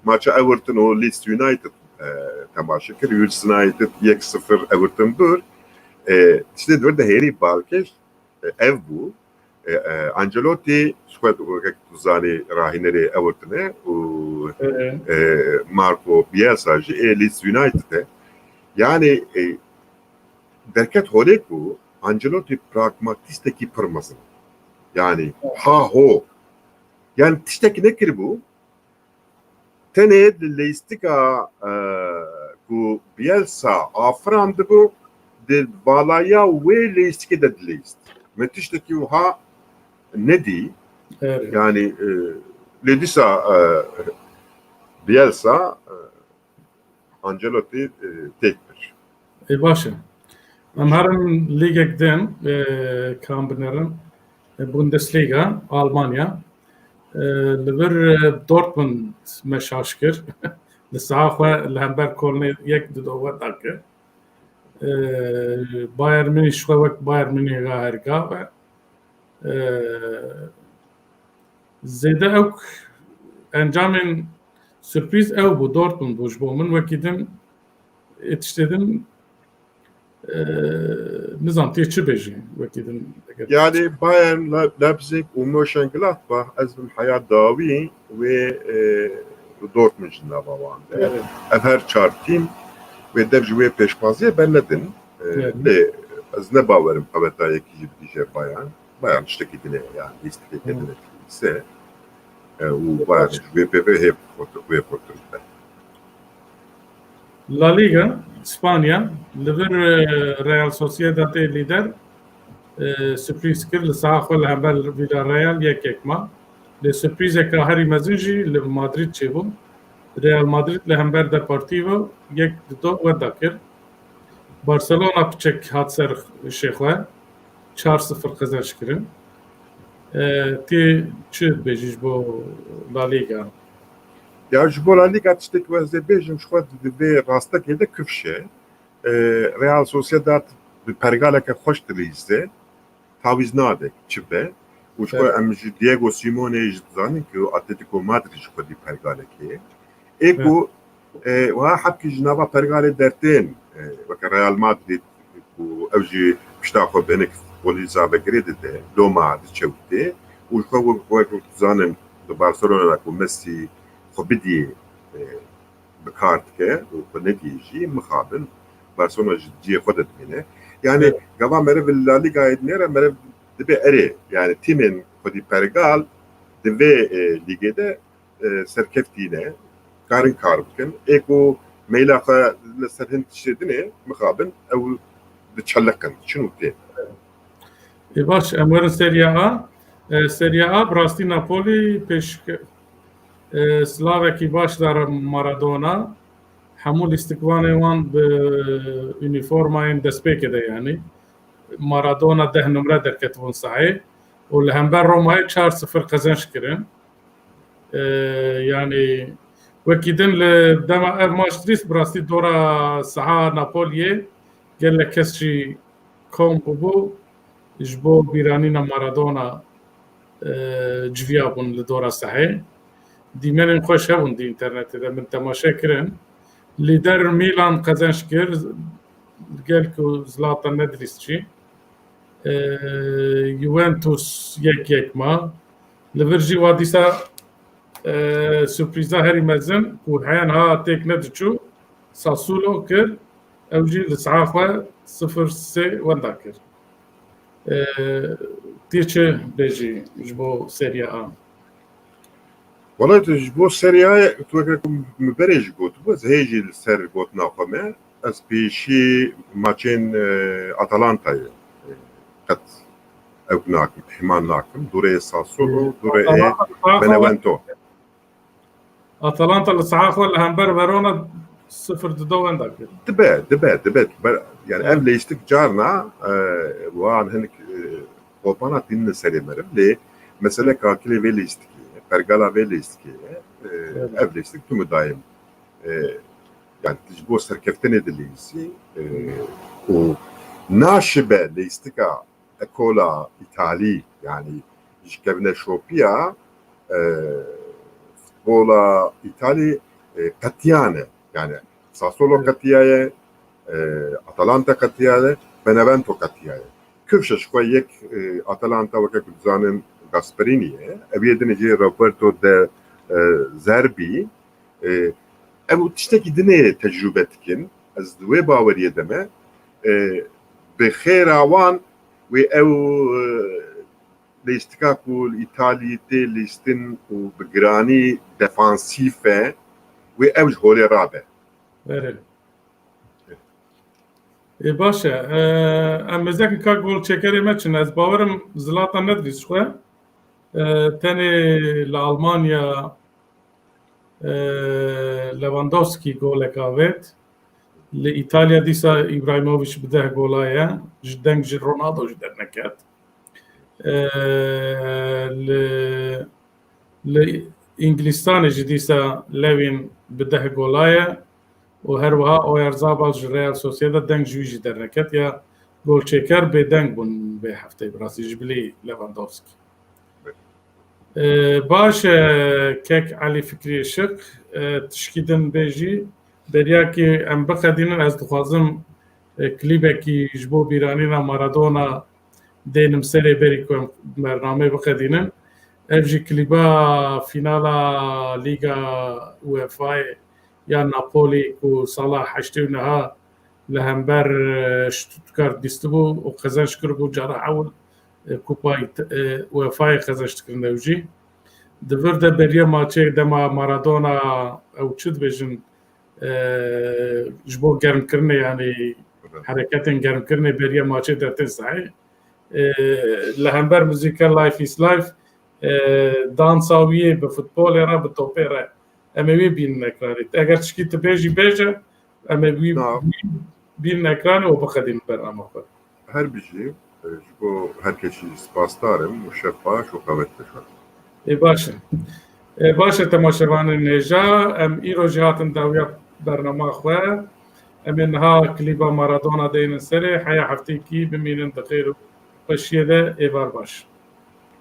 maça Everton û Leeds United, e, temaşe kir. Leeds United yek sifir Everton bir. E, tiştê di vir de hêrî balkêş, e, ev bû. E, e, Ancelotti, ji xwe weke tu zanî, rahînerê Everton e û, Evet. e, Marco Bielsa jî ê Leeds United e. Yani, e, derket holê ku Ancelotti pragmatîstekî pir mezin. Yani, ha ho. Yani, tiştekî nekiribû, tenê di leyîstika, e, ku Bielsa afirandibû, di valaya wê leyîstikê de dileyîst. Me tiştekî wiha nedî. Evet. Yani, e, lê dîsa, e, Bielsa, e, Ancelotti, e, têk bir. Ê, baş e. Em herin lîgek din, e, kam binerin. E, Bundesliga, Almanya. E, li vir, e, Dortmund me şaş kir. Li saha xwe li hember Kölnê yek di do weda kir. E, Bayern Münih xwe wek Bayern Münih ra hergav e. E, zêde ew encamên sürprîz ew bû, Dortmund bû ji bo min. Wekî din, ê tiştê din, e, nizam tê çi bêjî, wekî din eger Yani Bayern Le-, Leipzig û Mönchengladbach, ez bim heya dawî wê, e, Dortmund ji nava wan de. Evet. Ev her çar tîm wê dev ji wê pêşbaziyê bernedin. E, Evet. lê ez ne bawerim qeweta yekî jî bidîje Bayern. Bayern tiştekî din e, yani lîstikeke Hı. din e, se. E, û Bayern ji wê pê ve hê xurt-, wê xurtir be. La Liga, Spanya, li vir, e, Real Sociedadê lîder, e, sürprîz kir, li saha xwe li hember Villarreal yek yek ma. Lê sürprîzeke herî mezin jî li Madrid çêbû. Real Madrid li hember Deportivo yek di do weda kir. Barcelona piçek hat ser şêxwe, çar sifir qezenç kirin. E, tê çi dibêjî ji bo La Liga? Ya ji bo La Liga tiştek ku ez ê bêjim, ji xwe di vê rastekê de kifş e. E, Real Sociedad bi pergaleke xweş dileyîze, tawîz nade çi be. Û ji xwe Evet. em ji Diego Simeone jî dizanin ku Atletico Madrid ji xwe dî pergalekê ye. Ê ku, Evet. e, wiha hebkî ji nava pergalê dertên, e, weke Real Madrid ku ew jî pişta xwe bi hinek futbolîza ve girê dide, loma diçewite û ji xwe wek, wek dizanin bi Barcelona ku Messi xwe bidiyê e, bi kar dike û xwe nedî jî mixabin Barcelona ji cihê xwe de dimîne. Yani Evet. gava meriv li La Ligayê dinêre meriv dibe erê. Yani tîmên xwedî pergal di vê, e, lîgê de, e, serkeftî ne. Karin kar bikin. Ê ku meyla xwe li ser hin tiştê dinê mixabin ew diçeliqin. Çin û tê. Ê baş, em werin Serie A. E, Serie A bi rastî Napoli pêş, e, silavekî baş dare Maradona. Hemû lîstikvanê wan bi unîformayên destpêkê de, yanî Maradona deh numre derketibûn sahê û li hember Romayê çar sifir qezenc kirin. E, yanî wekî din li dema ev maç dîst, bi rastî dora saha Napoliyê gelek kes jî kom bûbû ji bo bîranîna Maradona, e, civiya bûn li dora sahê. Dîmenên xweş hebûn di înternetê de min temaşe kirin. Lîder Milan qezenc kir, gel ku Zlatan nedrîst jî. E, Juventus yek yek ma. Li vir jî wa dîsa, e, surprîza herî mezin ku heya niha têk nediçû, Sassuolo kir, ew jî li saha xwe sifir sê wenda kir. E, tê çi bêjî ji bo Serie A? Wala tu ji bo Serie A, tu weke ku min berê jî gotibû, ez hê jî li ser gotina xwe me, ez pêşî maçên, e, Atalantayê, e, qet ew nakim, pêman nakim. Dorê Sassuolo, dorê ê Benevento. Atalanta li saha xwe li hember Verona sifir dido wenda kir. Dibe, dibe, dibe. Ber-, yani ev lîstik carna, e, wan hinek, e, qopana tînin li serê meriv. Lê mesele kakilê vê lîstikê ye, pergala vê lîstikê ye. E, Evet. ev lîstik tu müdayim. E, yani ji bo serkeftinê dilîzî, e, û naşibe lîstika ekola Îtalî, yani ji kevneşopiya, e, futbola Îtalî, e, qetiyane. Yani Sassuolo qetiyaye, e, Atalanta qetiyaye, Benevento qetiyaye. Kifşe ji xwe yek, e, Atalanta weke ku dizanin Gasperini ye. Ev yê dinê jî Roberto De, e, Zerbi. E, ev tiştekî dinê tecrûbe dikin. Ez di wê baweriyê de me. E, bi xêra wan wê ew, e, lîstika ku li Îtalî tê lîstin û bi giranî defansîf e, wê ew ji holê rabe. Erê. Ê, baş e. E, em mêzekî ka golçêkerê me çin. Ez bawerim Zlatan nedivîst xwe. E, tenê li Almanya, e, Lewandowski golek avêt. Li Îtalya dîsa Ibrahimovic bi deh gola ye. Ji deng ji Ronaldo jî derneket. E, li, li Îngilistanê jî dîsa Lewin bi deh gola ye û her wiha Oyarzabal ji Real Sociedad deng ji wî jî derneket. Ya golçêker bêdeng bûn vê hefteyê bi rastî ji bilî Lewandowski. E, baş e, kek Elî Fikrî Işiq, e, tişkî din bêjî, beriya ki em biqedînin, ez dixwazim, e, klîbekî ji bo bîranîna Maradona dênim serê berî ku em bernameyê biqedînin. Ev jî klîba fînala Lîga UEFA'yê ya Napoli ku sala heştê û neha li hember, e, Stuttgart dîstibû û qezenc kiribû cara ewil, e, Kupa Ît-, e, UEFA'yê qezenc dikirin ew jî. Di vir de beriya maçê dema Maradona ew çi dibêjin, e, ji bo germkirinê, yanî hereketên germkirinê beriya maçê dertên sahê. E, li hember muzîka Life is Life, e, dansa wî yê bi futbolê re, bi topê re. Em ê wî bînin ekranê. Eger tişkî tu bêjî bêje, em ê wî Na. bînin ekranê û biqedînin bernama xwe. Her bijî, e, ji bo her kesî spasdar im û şev baş û qewet bişon. Ê baş e. Ê baş e temaşevanên hêja, em îro jî hatin dawiya bernama xwe. Em ê niha klîba Maradona deynin serê, heya hefteyekî bimînin di xêr û xweşiyê de, êvar baş.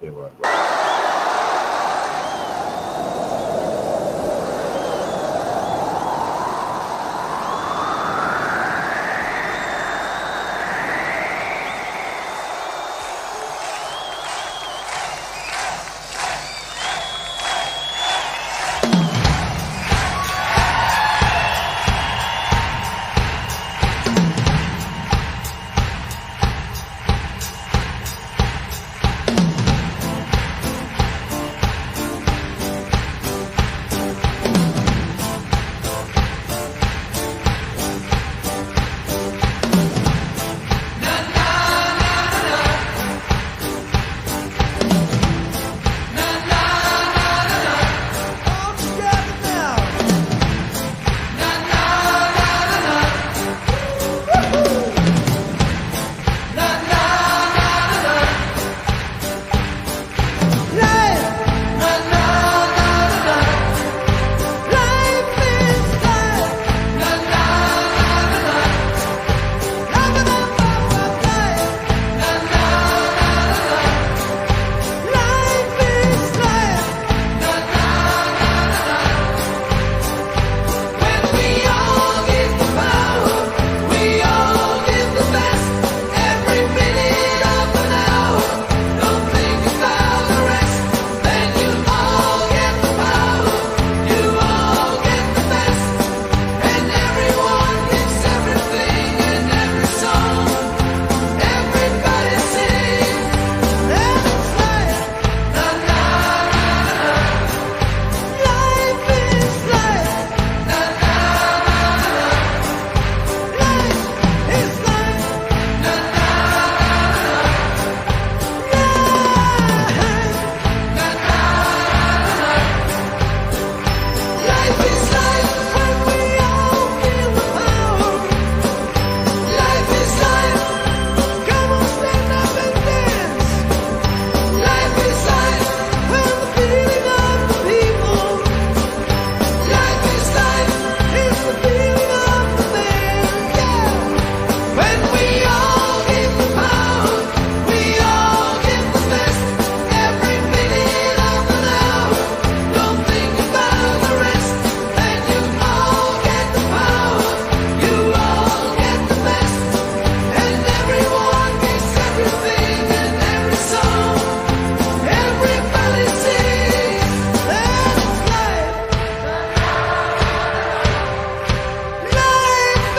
Êvar baş.